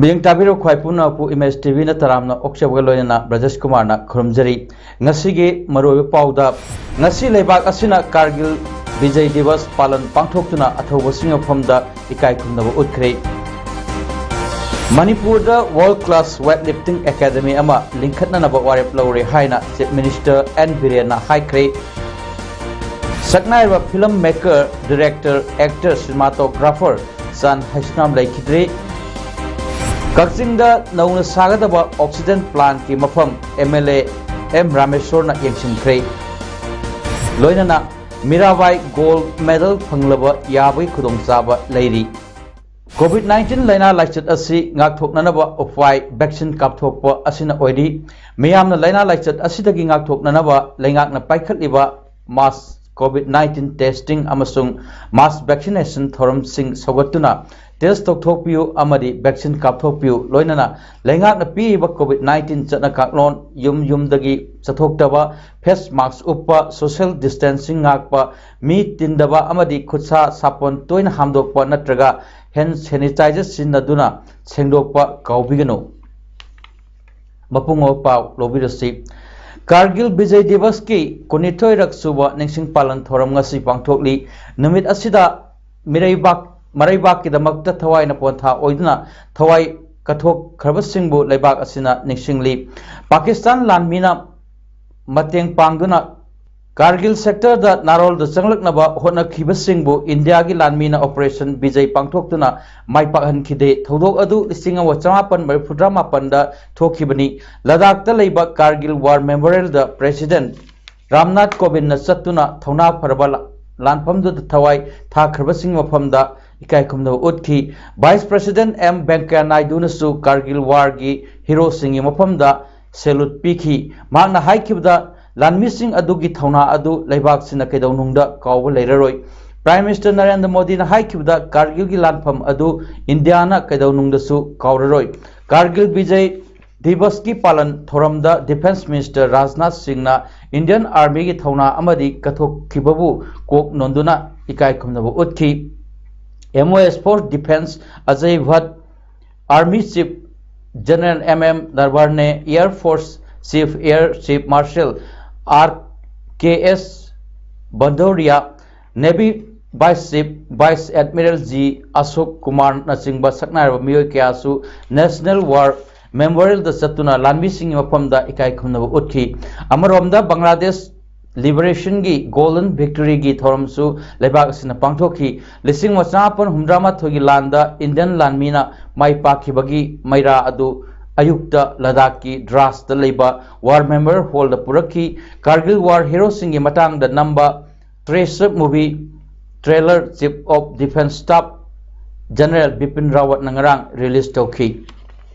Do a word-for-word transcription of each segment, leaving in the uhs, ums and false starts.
ꯃꯤꯠꯌꯦꯡ ꯇꯥꯕꯤꯔꯤꯕ ꯈ꯭ꯋꯥꯏ ꯄꯨꯝꯅꯃꯛꯄꯨ ꯏꯃꯦꯖ ꯇꯤ ꯚꯤꯅ ꯇꯔꯥꯝꯅ ꯑꯣꯛꯆꯕꯒ ꯂꯣꯏꯅꯅ ꯕ꯭ꯔꯖꯦꯁ ꯀꯨꯃꯥꯔꯅ ꯈꯨꯔꯨꯝꯖꯔꯤ꯫ ꯉꯁꯤꯒꯤ ꯃꯔꯨꯑꯣꯏꯕ ꯄꯥꯎꯗ, ꯉꯁꯤ ꯂꯩꯕꯥꯛ ꯑꯁꯤꯅ ꯀꯥꯔꯒꯤꯜ ꯕꯤꯖꯌ ꯗꯤꯕꯁ ꯄꯥꯂꯟ ꯄꯥꯡꯊꯣꯛꯇꯨꯅ ꯑꯊꯧꯕꯁꯤꯡꯒꯤ ꯃꯐꯝꯗ ꯏꯀꯥꯏ ꯈꯨꯝꯅꯕ ꯎꯠꯈ꯭ꯔꯦ꯫ ꯃꯅꯤꯄꯨꯔꯗ World Class Weightlifting Academy ꯑꯃ ꯂꯤꯡꯈꯠꯅꯅꯕ ꯋꯥꯔꯦꯞ ꯂꯧꯔꯦ ꯍꯥꯏꯅ Chief Minister ꯑꯦꯟ ꯕꯤꯔꯦꯟꯅ ꯍꯥꯏꯈ꯭ꯔꯦ꯫ ꯁꯛꯅꯥꯏꯔꯕ film maker, director, actor, cinematographer ꯆꯥꯟ ꯍꯩꯁꯅꯥꯝ ꯂꯩꯈꯤꯗ꯭ꯔꯦ꯫ ꯀꯛꯆꯤꯡꯗ ꯅꯧꯅ ꯁꯥꯒꯗꯕ oxygen plantꯀꯤ ꯃꯐꯝ ꯑꯦꯝ ꯑꯦꯜ ꯑꯦ ꯑꯦꯝ ꯔꯥꯃꯦꯁꯣꯔꯅ ꯌꯦꯡꯁꯤꯟꯈ꯭ꯔꯦ꯫ ꯂꯣꯏꯅꯅ ꯃꯤꯔꯥꯕꯥꯏ gold medal ꯐꯪꯂꯕ ꯌꯥꯕꯒꯤ ꯈꯨꯗꯣꯡꯆꯥꯕ ꯂꯩꯔꯤ꯫ COVID nineteen ꯂꯥꯏꯅꯥ ꯂꯥꯏꯆꯠ ꯑꯁꯤ ꯉꯥꯛꯊꯣꯛꯅꯅꯕ ꯎꯄꯥꯏ vaccine ꯀꯥꯞꯊꯣꯛꯄ ꯑꯁꯤꯅ ꯑꯣꯏꯔꯤ꯫ ꯃꯤꯌꯥꯝꯅ ꯂꯥꯏꯅꯥ ꯂꯥꯏꯆꯠ ꯑꯁꯤꯗꯒꯤ ꯉꯥꯛꯊꯣꯛꯅꯅꯕ ꯂꯩꯉꯥꯛꯅ ꯄꯥꯏꯈꯠꯂꯤꯕ mass COVID nineteen testing ꯑꯃꯁꯨꯡ mass vaccination ꯊꯧꯔꯝꯁꯤꯡ ꯁꯧꯒꯠꯇꯨꯅ test ꯇꯧꯊꯣꯛꯄꯤꯌꯨ ꯑꯃꯗꯤ vaccine ꯀꯥꯞꯊꯣꯛꯄꯤꯌꯨ꯫ ꯂꯣꯏꯅꯅ ꯂꯩꯉꯥꯛꯅ ꯄꯤꯔꯤꯕ COVID nineteen ꯆꯠꯅ ꯀꯥꯡꯂꯣꯟ, ꯌꯨꯝ ꯌꯨꯝꯗꯒꯤ ꯆꯠꯊꯣꯛꯇꯕ, face mask ꯎꯞꯄ, social distancing ꯉꯥꯛꯄ, ꯃꯤ ꯇꯤꯟꯗꯕ ꯑꯃꯗꯤ ꯈꯨꯠꯁꯥ ꯁꯥꯄꯣꯟ ꯇꯣꯏꯅ ꯍꯥꯝꯗꯣꯛꯄ ꯅꯠꯇ꯭ꯔꯒ hand sanitizer ꯁꯤꯖꯤꯟꯅꯗꯨꯅ ꯁꯦꯡꯗꯣꯛꯄ ꯀꯥꯎꯕꯤꯒꯅꯨ꯫ ꯃꯄꯨꯡ ꯑꯣꯏꯕ ꯄꯥꯎ ꯂꯧꯕꯤꯔꯁꯤ꯫ ꯀꯥꯔꯒꯤꯜ ꯕꯤꯖꯌ ꯗꯤꯕꯁꯀꯤ ꯀꯨꯟꯅꯤꯊꯣꯏꯔꯛ ꯁꯨꯕ ꯅꯤꯡꯁꯤꯡ ꯄꯥꯂꯟ ꯊꯧꯔꯝ ꯉꯁꯤ ꯄꯥꯡꯊꯣꯛꯂꯤ꯫ ꯅꯨꯃꯤꯠ ꯑꯁꯤꯗ ꯃꯤꯔꯩꯕꯥꯛ, ꯃꯔꯩꯕꯥꯛꯀꯤꯗꯃꯛꯇ ꯊꯋꯥꯏꯅ ꯄꯣꯟꯊꯥ ꯑꯣꯏꯗꯨꯅ ꯊꯋꯥꯏ ꯀꯠꯊꯣꯛꯈ꯭ꯔꯕꯁꯤꯡꯕꯨ ꯂꯩꯕꯥꯛ ꯑꯁꯤꯅ ꯅꯤꯡꯁꯤꯡꯂꯤ꯫ ꯄꯥꯀꯤꯁꯇꯥꯟ ꯂꯥꯟꯃꯤꯅ ꯃꯇꯦꯡ ꯄꯥꯡꯗꯨꯅ ꯀꯥꯔꯒꯤꯜ sectorꯗ ꯅꯥꯔꯣꯜꯗ ꯆꯪꯂꯛꯅꯕ ꯍꯣꯠꯅꯈꯤꯕꯁꯤꯡꯕꯨ ꯏꯟꯗꯤꯌꯥꯒꯤ ꯂꯥꯟꯃꯤꯅ operation ꯕꯤꯖꯌ ꯄꯥꯡꯊꯣꯛꯇꯨꯅ ꯃꯥꯏ ꯄꯥꯛꯍꯟꯈꯤꯗꯦ꯫ ꯊꯧꯗꯣꯛ ꯑꯗꯨ ꯂꯤꯁꯤꯡ ꯑꯃ ꯆꯃꯥꯄꯟ ꯃꯔꯤꯐꯨꯇꯔꯥ ꯃꯥꯄꯟꯗ ꯊꯣꯛꯈꯤꯕꯅꯤ꯫ ꯂꯗꯥꯈꯇ ꯂꯩꯕ ꯀꯥꯔꯒꯤꯜ War Memorialꯗ President ꯔꯥꯝꯅꯥꯊ ꯀꯣꯕꯤꯟꯗꯅ ꯆꯠꯇꯨꯅ ꯊꯧꯅꯥ ꯐꯔꯕ ꯂꯥ-, ꯂꯥꯟꯐꯝꯗꯨꯗ ꯊꯋꯥꯏ ꯊꯥꯈ꯭ꯔꯕꯁꯤꯡꯒꯤ ꯃꯐꯝꯗ ꯏꯀꯥꯏ ꯈꯨꯝꯅꯕ ꯎꯠꯈꯤ꯫ Vice President M Venkaiah Naiduꯅꯁꯨ Kargil ꯋꯥꯔꯒꯤ ꯍꯤꯔꯣꯁꯤꯡꯒꯤ ꯃꯐꯝꯗ salute ꯄꯤꯈꯤ꯫ ꯃꯍꯥꯛꯅ ꯍꯥꯏꯈꯤꯕꯗ, ꯂꯥꯟꯃꯤꯁꯤꯡ ꯑꯗꯨꯒꯤ ꯊꯧꯅꯥ ꯑꯗꯨ ꯂꯩꯕꯥꯛꯁꯤꯅ ꯀꯩꯗꯧꯅꯨꯡꯗ ꯀꯥꯎꯕ ꯂꯩꯔꯔꯣꯏ꯫ Prime Minister ꯅꯔꯦꯟꯗ꯭ꯔ ꯃꯣꯗꯤꯅ ꯍꯥꯏꯈꯤꯕꯗ, ꯀꯥꯔꯒꯤꯜꯒꯤ ꯂꯥꯟꯐꯝ ꯑꯗꯨ ꯏꯟꯗꯤꯌꯥꯅ ꯀꯩꯗꯧꯅꯨꯡꯗꯁꯨ ꯀꯥꯎꯔꯔꯣꯏ꯫ ꯀꯥꯔꯒꯤꯜ ꯕꯤꯖꯌ ꯗꯤꯕꯁꯀꯤ ꯄꯥꯂꯟ ꯊꯧꯔꯝꯗ Defence Minister ꯔꯥꯖꯅꯥꯊ ꯁꯤꯡꯅ Indian Armyꯒꯤ ꯊꯧꯅꯥ ꯑꯃꯗꯤ ꯀꯠꯊꯣꯛꯈꯤꯕꯕꯨ ꯀꯣꯛ ꯅꯣꯟꯗꯨꯅ ꯏꯀꯥꯏ ꯈꯨꯝꯅꯕ ꯎꯠꯈꯤ꯫ MOS for Defence Ajay Bhatt, Army Chief General M M Narawane, Air Force Chief Air Chief Marshal R K S Bhadauria, Navy Vice Chief Vice Admiral G Ashok Kumarꯅꯆꯤꯡꯕ ꯁꯛꯅꯥꯏꯔꯕ ꯃꯤꯑꯣꯏ ꯀꯌꯥꯁꯨ National War Memorialꯗ ꯆꯠꯇꯨꯅ ꯂꯥꯟꯃꯤꯁꯤꯡꯒꯤ ꯃꯐꯝꯗ ꯏꯀꯥꯏ ꯈꯨꯝꯅꯕ ꯎꯠꯈꯤ꯫ ꯑꯃꯔꯣꯝꯗ, ꯕꯪꯒ꯭ꯂꯥꯗꯦꯁ Liberationꯒꯤ Golden Victoryꯒꯤ ꯊꯧꯔꯝꯁꯨ ꯂꯩꯕꯥꯛ ꯑꯁꯤꯅ ꯄꯥꯡꯊꯣꯛꯈꯤ꯫ ꯂꯤꯁꯤꯡ ꯑꯃ ꯆꯃꯥꯄꯟ ꯍꯨꯝꯗ꯭ꯔꯥ ꯃꯥꯊꯣꯏꯒꯤ ꯂꯥꯟꯗ Indian ꯂꯥꯟꯃꯤꯅ ꯃꯥꯏ ꯄꯥꯛꯈꯤꯕꯒꯤ ꯃꯩꯔꯥ ꯑꯗꯨ ꯑꯌꯨꯛꯇ ꯂꯗꯥꯈꯀꯤ ꯗ꯭ꯔꯥꯁꯇ ꯂꯩꯕ War Memorial Hallꯗ ꯄꯨꯔꯛꯈꯤ꯫ ꯀꯥꯔꯒꯤꯜ War Heroꯁꯤꯡꯒꯤ ꯃꯇꯥꯡꯗ ꯅꯝꯕ Tracer movie trailer Chief of Defence Staff General Bipin Rawatꯅ ꯉꯔꯥꯡ release ꯇꯧꯈꯤ꯫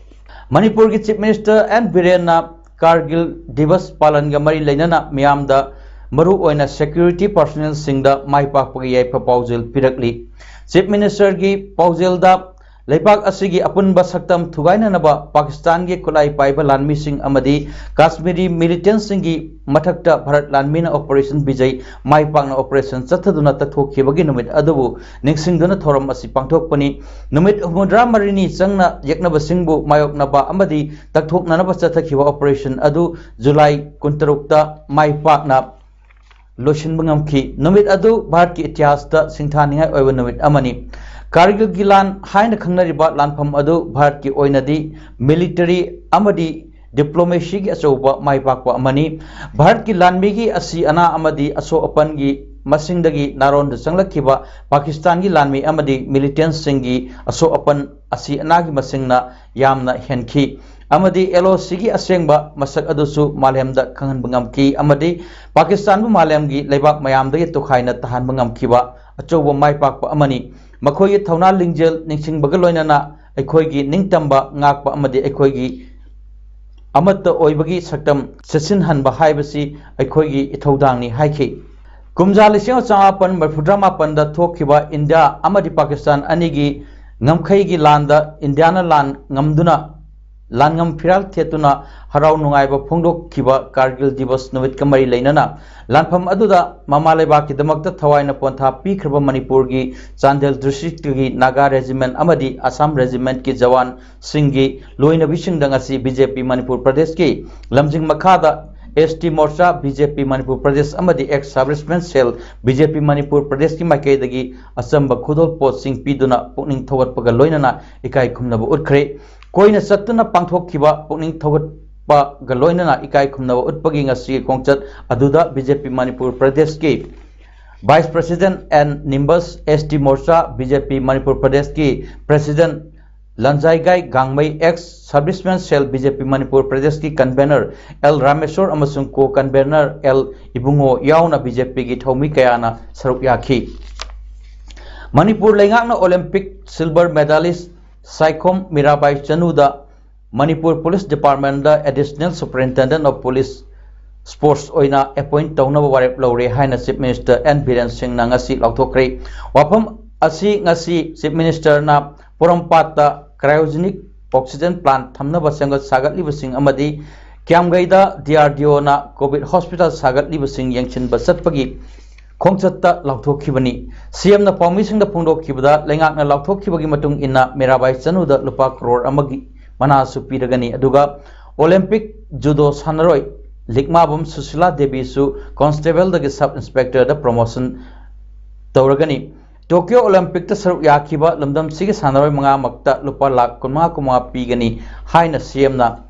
ꯃꯅꯤꯄꯨꯔꯒꯤ Chief Minister N ꯕꯤꯔꯦꯟꯅ ꯀꯥꯔꯒꯤꯜ ꯗꯤꯕꯁ ꯄꯥꯂꯟꯒ ꯃꯔꯤ ꯂꯩꯅꯅ ꯃꯤꯌꯥꯝꯗ, ꯃꯔꯨꯑꯣꯏꯅ security personnelꯁꯤꯡꯗ ꯃꯥꯏ ꯄꯥꯛꯄꯒꯤ ꯌꯥꯏꯐ ꯄꯥꯎꯖꯦꯜ ꯄꯤꯔꯛꯂꯤ꯫ Chief Ministerꯒꯤ ꯄꯥꯎꯖꯦꯜꯗ, ꯂꯩꯕꯥꯛ ꯑꯁꯤꯒꯤ ꯑꯄꯨꯟꯕ ꯁꯛꯇꯝ ꯊꯨꯒꯥꯏꯅꯅꯕ ꯄꯥꯀꯤꯁꯇꯥꯟꯒꯤ ꯈꯨꯠꯂꯥꯏ ꯄꯥꯏꯕ ꯂꯥꯟꯃꯤꯁꯤꯡ ꯑꯃꯗꯤ ꯀꯥꯁꯃꯤꯔꯤ militantꯁꯤꯡꯒꯤ ꯃꯊꯛꯇ ꯚꯥꯔꯠ ꯂꯥꯟꯃꯤꯅ Operation Vijay ꯃꯥꯏ ꯄꯥꯛꯅ operation ꯆꯠꯊꯗꯨꯅ ꯇꯛꯊꯣꯛꯈꯤꯕꯒꯤ ꯅꯨꯃꯤꯠ ꯑꯗꯨꯕꯨ ꯅꯤꯡꯁꯤꯡꯗꯨꯅ ꯊꯧꯔꯝ ꯑꯁꯤ ꯄꯥꯡꯊꯣꯛꯄꯅꯤ꯫ ꯅꯨꯃꯤꯠ ꯍꯨꯝꯐꯨꯇꯔꯥ ꯃꯔꯤꯅꯤ ꯆꯪꯅ ꯌꯦꯛꯅꯕꯁꯤꯡꯕꯨ ꯃꯥꯌꯣꯛꯅꯕ ꯑꯃꯗꯤ ꯇꯛꯊꯣꯛꯅꯅꯕ ꯆꯠꯊꯈꯤꯕ operation ꯑꯗꯨ ꯖꯨꯂꯥꯏ ꯀꯨꯟꯇꯔꯨꯛꯇ ꯃꯥꯏ ꯄꯥꯛꯅ ꯂꯣꯏꯁꯤꯟꯕ ꯉꯝꯈꯤ꯫ ꯅꯨꯃꯤꯠ ꯑꯗꯨ ꯚꯥꯔꯠꯀꯤ ꯏꯇꯤꯍꯥꯁꯇ ꯁꯤꯡꯊꯥꯅꯤꯡꯉꯥꯏ ꯑꯣꯏꯕ ꯅꯨꯃꯤꯠ ꯑꯃꯅꯤ꯫ ꯀꯥꯔꯒꯤꯜꯒꯤ ꯂꯥꯟ ꯍꯥꯏꯅ ꯈꯪꯅꯔꯤꯕ ꯂꯥꯟꯐꯝ ꯑꯗꯨ ꯚꯥꯔꯠꯀꯤ ꯑꯣꯏꯅꯗꯤ military ꯑꯃꯗꯤ diplomacyꯒꯤ ꯑꯆꯧꯕ ꯃꯥꯏ ꯄꯥꯛꯄ ꯑꯃꯅꯤ꯫ ꯚꯥꯔꯠꯀꯤ ꯂꯥꯟꯃꯤꯒꯤ ꯑꯁꯤ ꯑꯅꯥ ꯑꯃꯗꯤ ꯑꯁꯣꯛ ꯑꯄꯟꯒꯤ ꯃꯁꯤꯡꯗꯒꯤ ꯅꯥꯔꯣꯟꯗ ꯆꯪꯂꯛꯈꯤꯕ ꯄꯥꯀꯤꯁꯇꯥꯟꯒꯤ ꯂꯥꯟꯃꯤ ꯑꯃꯗꯤ militantꯁꯤꯡꯒꯤ ꯑꯁꯣꯛ ꯑꯄꯟ ꯑꯁꯤ ꯑꯅꯥꯒꯤ ꯃꯁꯤꯡꯅ ꯌꯥꯝꯅ ꯍꯦꯟꯈꯤ꯫ ꯑꯃꯗꯤ LOCꯒꯤ ꯑꯁꯦꯡꯕ ꯃꯁꯛ ꯑꯗꯨꯁꯨ ꯃꯥꯂꯦꯝꯗ ꯈꯪꯍꯟꯕ ꯉꯝꯈꯤ ꯑꯃꯗꯤ ꯄꯥꯀꯤꯁꯇꯥꯟꯕꯨ ꯃꯥꯂꯦꯝꯒꯤ ꯂꯩꯕꯥꯛ ꯃꯌꯥꯝꯗꯒꯤ ꯇꯣꯈꯥꯏꯅ ꯇꯥꯍꯟꯕ ꯉꯝꯈꯤꯕ ꯑꯆꯧꯕ ꯃꯥꯏ ꯄꯥꯛꯄ ꯑꯃꯅꯤ꯫ ꯃꯈꯣꯏꯒꯤ ꯊꯧꯅꯥ ꯂꯤꯡꯖꯦꯜ ꯅꯤꯡꯁꯤꯡꯕꯒ ꯂꯣꯏꯅꯅ ꯑꯩꯈꯣꯏꯒꯤ ꯅꯤꯡꯇꯝꯕ ꯉꯥꯛꯄ ꯑꯃꯗꯤ ꯑꯩꯈꯣꯏꯒꯤ ꯑꯃꯠꯇ ꯑꯣꯏꯕꯒꯤ ꯁꯛꯇꯝ ꯆꯦꯠꯁꯤꯟꯍꯟꯕ ꯍꯥꯏꯕꯁꯤ ꯑꯩꯈꯣꯏꯒꯤ ꯏꯊꯧꯗꯥꯡꯅꯤ ꯍꯥꯏꯈꯤ꯫ ꯀꯨꯝꯖꯥ ꯂꯤꯁꯤꯡ ꯑꯃ ꯆꯃꯥꯄꯟ ꯃꯔꯤꯐꯨꯇꯔꯥ ꯃꯥꯄꯟꯗ ꯊꯣꯛꯈꯤꯕ ꯏꯟꯗꯤꯌꯥ ꯑꯃꯗꯤ ꯄꯥꯀꯤꯁꯇꯥꯟ ꯑꯅꯤꯒꯤ ꯉꯝꯈꯩꯒꯤ ꯂꯥꯟꯗ ꯏꯟꯗꯤꯌꯥꯅ ꯂꯥꯟ ꯉꯝꯗꯨꯅ ꯂꯥꯟꯉꯝ ꯐꯤꯔꯥꯜ ꯊꯦꯠꯇꯨꯅ ꯍꯔꯥꯎ ꯅꯨꯡꯉꯥꯏꯕ ꯐꯣꯡꯗꯣꯛꯈꯤꯕ ꯀꯥꯔꯒꯤꯜ ꯗꯤꯕꯁ ꯅꯨꯃꯤꯠꯀ ꯃꯔꯤ ꯂꯩꯅꯅ ꯂꯥꯟꯐꯝ ꯑꯗꯨꯗ ꯃꯃꯥ ꯂꯩꯕꯥꯛꯀꯤꯗꯃꯛꯇ ꯊꯋꯥꯏꯅ ꯄꯣꯟꯊꯥ ꯄꯤꯈ꯭ꯔꯕ ꯃꯅꯤꯄꯨꯔꯒꯤ ꯆꯥꯟꯗꯦꯜ ꯗꯤꯁꯇ꯭ꯔꯤꯛꯇꯒꯤ ꯅꯥꯒꯥ ꯔꯦꯖꯤꯃꯦꯟ ꯑꯃꯗꯤ ꯑꯁꯥꯝ ꯔꯦꯖꯤꯃꯦꯟꯒꯤ ꯖꯋꯥꯟꯁꯤꯡꯒꯤ ꯂꯣꯏꯅꯕꯤꯁꯤꯡꯗ ꯉꯁꯤ ꯕꯤ ꯖꯦ ꯄꯤ ꯃꯅꯤꯄꯨꯔ ꯄ꯭ꯔꯗꯦꯁꯀꯤ ꯂꯝꯖꯤꯡ ꯃꯈꯥꯗ ꯑꯦꯁ ꯇꯤ ꯃꯣꯔꯆꯥ ꯕꯤ ꯖꯦ ꯄꯤ ꯃꯅꯤꯄꯨꯔ ꯄ꯭ꯔꯗꯦꯁ ꯑꯃꯗꯤ ꯑꯦꯛꯁ ꯁꯕꯔꯕꯤꯁꯃꯦꯟ ꯁꯦꯜ ꯕꯤ ꯖꯦ ꯄꯤ ꯃꯅꯤꯄꯨꯔ ꯄ꯭ꯔꯗꯦꯁꯀꯤ ꯃꯥꯏꯀꯩꯗꯒꯤ ꯑꯆꯝꯕ ꯈꯨꯗꯣꯜꯄꯣꯠꯁꯤꯡ ꯄꯤꯗꯨꯅ ꯄꯨꯛꯅꯤꯡ ꯊꯧꯒꯠꯄꯒ ꯂꯣꯏꯅꯅ ꯏꯀꯥꯏ ꯈꯨꯝꯅꯕ ꯎꯠꯈ꯭ꯔꯦ꯫ ꯀꯣꯏꯅ ꯆꯠꯇꯨꯅ ꯄꯥꯡꯊꯣꯛꯈꯤꯕ ꯄꯨꯛꯅꯤꯡ ꯊꯧꯒꯠꯄꯒ ꯂꯣꯏꯅꯅ ꯏꯀꯥꯏ ꯈꯨꯝꯅꯕ ꯎꯠꯄꯒꯤ ꯉꯁꯤꯒꯤ ꯈꯣꯡꯆꯠ ꯑꯗꯨꯗ ꯕꯤ ꯖꯦ ꯄꯤ ꯃꯅꯤꯄꯨꯔ ꯄ꯭ꯔꯗꯦꯁꯀꯤ Vice President and Nimbus S T Morcha B J P Manipur Pradeshꯀꯤ President ꯂꯟꯖꯥꯏꯒꯥꯏ ꯒꯥꯡꯃꯩ, ex Servicemen Cell B J P Manipur Pradeshꯀꯤ Convener L Rameshwar ꯑꯃꯁꯨꯡ Co-Convener L ꯏꯕꯨꯡꯉꯣ ꯌꯥꯎꯅ B J Pꯒꯤ ꯊꯧꯃꯤ ꯀꯌꯥꯅ ꯁꯔꯨꯛ ꯌꯥꯈꯤ꯫ ꯃꯅꯤꯄꯨꯔ ꯂꯩꯉꯥꯛꯅ Olympic silver medalist Saikhom Mirabai ꯆꯅꯨꯗ Manipur Police Departmentꯗ Additional Superintendent of Police Sports ꯑꯣꯏꯅ appoint ꯇꯧꯅꯕ ꯋꯥꯔꯦꯞ ꯂꯧꯔꯦ ꯍꯥꯏꯅ Chief Minister N ꯕꯤꯔꯦꯟ ꯁꯤꯡꯅ ꯉꯁꯤ ꯂꯥꯎꯊꯣꯛꯈ꯭ꯔꯦ꯫ ꯋꯥꯐꯝ ꯑꯁꯤ ꯉꯁꯤ Chief Ministerꯅ ꯄꯣꯔꯣꯝꯄꯥꯠꯇ cryogenic oxygen plant ꯊꯝꯅꯕ ꯁꯦꯝꯒꯠ ꯁꯥꯒꯠꯂꯤꯕꯁꯤꯡ ꯑꯃꯗꯤ ꯀ꯭ꯌꯥꯝꯒꯩꯗ D R D Oꯅ COVID hospital ꯁꯥꯒꯠꯂꯤꯕꯁꯤꯡ ꯌꯦꯡꯁꯤꯟꯕ ꯆꯠꯄꯒꯤ ꯈꯣꯡꯆꯠꯇ ꯂꯥꯎꯊꯣꯛꯈꯤꯕꯅꯤ꯫ ꯁꯤ ꯑꯦꯝꯅ ꯄꯥꯎꯃꯤꯁꯤꯡꯗ ꯐꯣꯡꯗꯣꯛꯈꯤꯕꯗ, ꯂꯩꯉꯥꯛꯅ ꯂꯥꯎꯊꯣꯛꯈꯤꯕꯒꯤ ꯃꯇꯨꯡ ꯏꯟꯅ ꯃꯤꯔꯥꯕꯥꯏ ꯆꯅꯨꯗ ꯂꯨꯄꯥ ꯀ꯭ꯔꯣꯔ ꯑꯃꯒꯤ ꯃꯅꯥꯁꯨ ꯄꯤꯔꯒꯅꯤ꯫ ꯑꯗꯨꯒ Olympic judo ꯁꯥꯟꯅꯔꯣꯏ ꯂꯤꯛꯃꯥꯕꯝ ꯁꯨꯁꯤꯂꯥ ꯗꯦꯕꯤꯁꯨ Constableꯗꯒꯤ Sub Inspectorꯗ promotion ꯇꯧꯔꯒꯅꯤ꯫ Tokyo Olympicꯇ ꯁꯔꯨꯛ ꯌꯥꯈꯤꯕ ꯂꯝꯗꯝꯁꯤꯒꯤ ꯁꯥꯟꯅꯔꯣꯏ ꯃꯉꯥꯃꯛꯇ ꯂꯨꯄꯥ ꯂꯥꯈ ꯀꯨꯟꯃꯉꯥ ꯀꯨꯟꯃꯉꯥ ꯄꯤꯒꯅꯤ ꯍꯥꯏꯅ C Mꯅ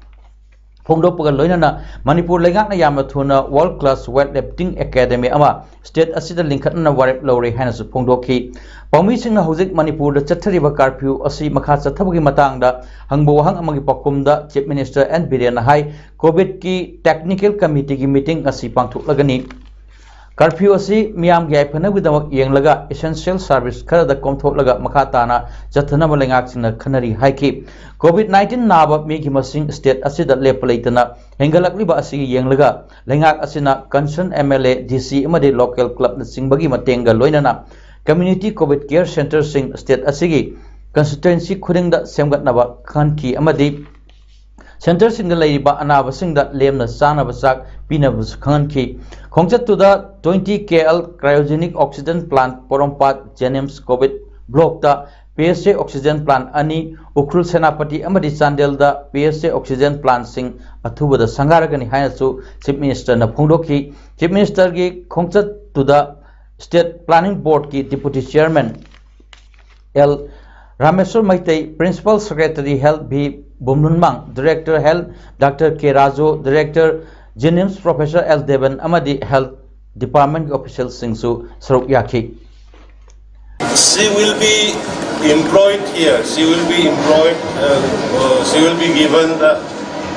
ꯐꯣꯡꯗꯣꯛꯄꯒ ꯂꯣꯏꯅꯅ ꯃꯅꯤꯄꯨꯔ ꯂꯩꯉꯥꯛꯅ ꯌꯥꯝꯅ ꯊꯨꯅ World Class Weightlifting Academy ꯑꯃ state ꯑꯁꯤꯗ ꯂꯤꯡꯈꯠꯅꯅꯕ ꯋꯥꯔꯦꯞ ꯂꯧꯔꯦ ꯍꯥꯏꯅꯁꯨ ꯐꯣꯡꯗꯣꯛꯈꯤ꯫ ꯄꯥꯎꯃꯤꯁꯤꯡꯅ ꯍꯧꯖꯤꯛ ꯃꯅꯤꯄꯨꯔꯗ ꯆꯠꯊꯔꯤꯕ curfew ꯑꯁꯤ ꯃꯈꯥ ꯆꯠꯊꯕꯒꯤ ꯃꯇꯥꯡꯗ ꯍꯪꯕ ꯋꯥꯍꯪ ꯑꯃꯒꯤ ꯄꯥꯎꯈꯨꯝꯗ Chief Minister N ꯕꯤꯔꯦꯟꯅ ꯍꯥꯏ, COVIDꯀꯤ Technical Committeeꯒꯤ meeting ꯉꯁꯤ ꯄꯥꯡꯊꯣꯛꯂꯒꯅꯤ꯫ Curfew ꯑꯁꯤ ꯃꯤꯌꯥꯝꯒꯤ ꯌꯥꯏꯐꯅꯕꯒꯤꯗꯃꯛ ꯌꯦꯡꯂꯒ essential service ꯈꯔꯗ ꯀꯣꯝꯊꯣꯛꯂꯒ ꯃꯈꯥ ꯇꯥꯅ ꯆꯠꯊꯅꯕ ꯂꯩꯉꯥꯛꯁꯤꯡꯅ ꯈꯟꯅꯔꯤ ꯍꯥꯏꯈꯤ꯫ COVID nineteen ꯅꯥꯕ ꯃꯤꯒꯤ ꯃꯁꯤꯡ state ꯑꯁꯤꯗ ꯂꯦꯞꯄ ꯂꯩꯇꯅ ꯍꯦꯟꯒꯠꯂꯛꯂꯤꯕ ꯑꯁꯤꯒꯤ ꯌꯦꯡꯂꯒ ꯂꯩꯉꯥꯛ ꯑꯁꯤꯅ concerned MLA, DC ꯑꯃꯗꯤ local clubꯅꯆꯤꯡꯕꯒꯤ ꯃꯇꯦꯡꯒ ꯂꯣꯏꯅꯅ community COVID care centreꯁꯤꯡ state ꯑꯁꯤꯒꯤ constituency ꯈꯨꯗꯤꯡꯗ ꯁꯦꯝꯒꯠꯅꯕ ꯈꯪꯍꯟꯈꯤ ꯑꯃꯗꯤ centreꯁꯤꯡꯗ ꯂꯩꯔꯤꯕ ꯑꯅꯥꯕꯁꯤꯡꯗ ꯂꯦꯝꯅ ꯆꯥꯅꯕ ꯆꯥꯛ ꯄꯤꯅꯕꯁꯨ ꯈꯪꯍꯟꯈꯤ꯫ ꯈꯣꯡꯆꯠꯇꯨꯗ twenty KL cryogenic oxygen plant ꯄꯣꯔꯣꯝꯄꯥꯠ JNIMS COVID blockꯇ PSA oxygen plant ꯑꯅꯤ, ꯎꯈ꯭ꯔꯨꯜ, ꯁꯦꯅꯥꯄꯇꯤ ꯑꯃꯗꯤ ꯆꯥꯟꯗꯦꯜꯗ PSA oxygen plantꯁꯤꯡ ꯑꯊꯨꯕꯗ ꯁꯪꯒꯥꯔꯒꯅꯤ ꯍꯥꯏꯅꯁꯨ Chief Ministerꯅ ꯐꯣꯡꯗꯣꯛꯈꯤ꯫ Chief Ministerꯒꯤ ꯈꯣꯡꯆꯠꯇꯨꯗ State Planning Boardꯀꯤ Deputy Chairman L Rameshwor Meitei, Principal Secretary Health V ꯕꯨꯝꯂꯨꯟꯃꯥꯡ, Director Health Doctor K Raju, Director JNIMS Professor L ꯗꯦꯕꯟ ꯑꯃꯗꯤ Health Departmentꯀꯤ officialꯁꯤꯡꯁꯨ ꯁꯔꯨꯛ ꯌꯥꯈꯤ꯫ She will be employed here. She will be employed. Uh, uh, she will be given the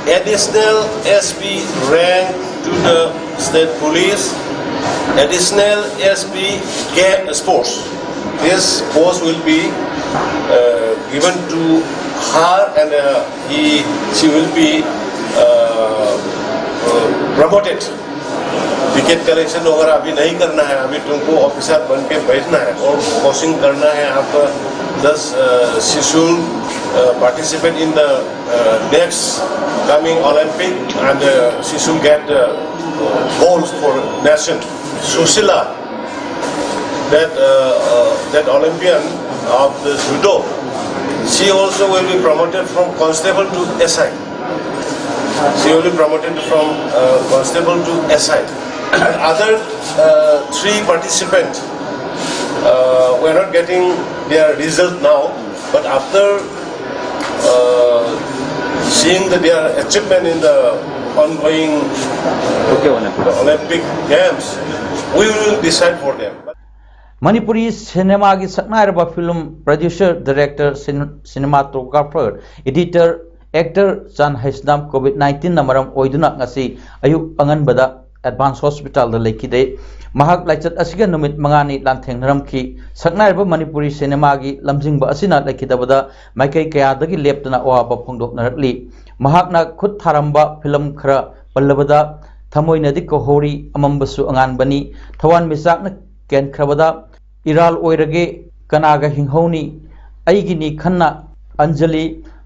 additional SP rank to the state police. Additional SP ga- sports. This post will be uh, given to her, and uh, he she will be uh, uh, promoted. Ticket collection वगैरह अभी नहीं करना है। अभी तुमको officer बन के बैठना है और कोचिंग करना है आपका। Thus, uh, she should uh, participate in the uh, next coming Olympic, and uh, she should get uh, gold for nation. Susila, that uh, uh, that Olympian of the judo, she also will be promoted from constable to SI. She will be promoted from uh, constable to SI. And other uh, three participants uh, were not getting their result now, but after uh, seeing that their achievement in the ongoing Olympic Games, we will decide for them. Manipuri ꯁꯤꯅꯦꯃꯥꯒꯤ ꯁꯛꯅꯥꯏꯔꯕ film producer, director, cinematographer, editor, actor ꯆꯥꯟ Heisnam COVID nineteenꯅ ꯃꯔꯝ ꯑꯣꯏꯗꯨꯅ ꯉꯁꯤ ꯑꯌꯨꯛ ꯑꯉꯟꯕꯗ advance ꯍꯣꯁꯄꯤꯇꯥꯜꯗ ꯂꯩꯈꯤꯗꯦ꯫ ꯃꯍꯥꯛ ꯂꯥꯏꯆꯠ ꯑꯁꯤꯒ ꯅꯨꯃꯤꯠ ꯃꯉꯥꯅꯤ ꯂꯥꯟꯊꯦꯡꯅꯔꯝꯈꯤ꯫ ꯁꯛꯅꯥꯏꯔꯕ ꯃꯅꯤꯄꯨꯔꯤ ꯁꯤꯅꯦꯃꯥꯒꯤ ꯂꯝꯖꯤꯡꯕ ꯑꯁꯤꯅ ꯂꯩꯈꯤꯗꯕꯗ ꯃꯥꯏꯀꯩ ꯀꯌꯥꯗꯒꯤ ꯂꯦꯞꯇꯅ ꯑꯋꯥꯕ ꯐꯣꯡꯗꯣꯛꯅꯔꯛꯂꯤ꯫ ꯃꯍꯥꯛꯅ ꯈꯨꯠ ꯊꯥꯔꯝꯕ ꯐꯤꯂꯝ ꯈꯔ ꯄꯜꯂꯕꯗ, ꯊꯃꯣꯏꯅꯗꯤ ꯀꯧꯍꯧꯔꯤ, ꯑꯃꯝꯕꯁꯨ ꯑꯉꯥꯟꯕꯅꯤ, ꯊꯋꯥꯟ ꯃꯤꯆꯥꯛꯅ ꯀꯦꯟꯈ꯭ꯔꯕꯗ, ꯏꯔꯥꯜ ꯑꯣꯏꯔꯒꯦ, ꯀꯅꯥꯒ ꯍꯤꯡꯍꯧꯅꯤ, ꯑꯩꯒꯤꯅꯤ ꯈꯟꯅ, ꯑꯟꯖꯂꯤ,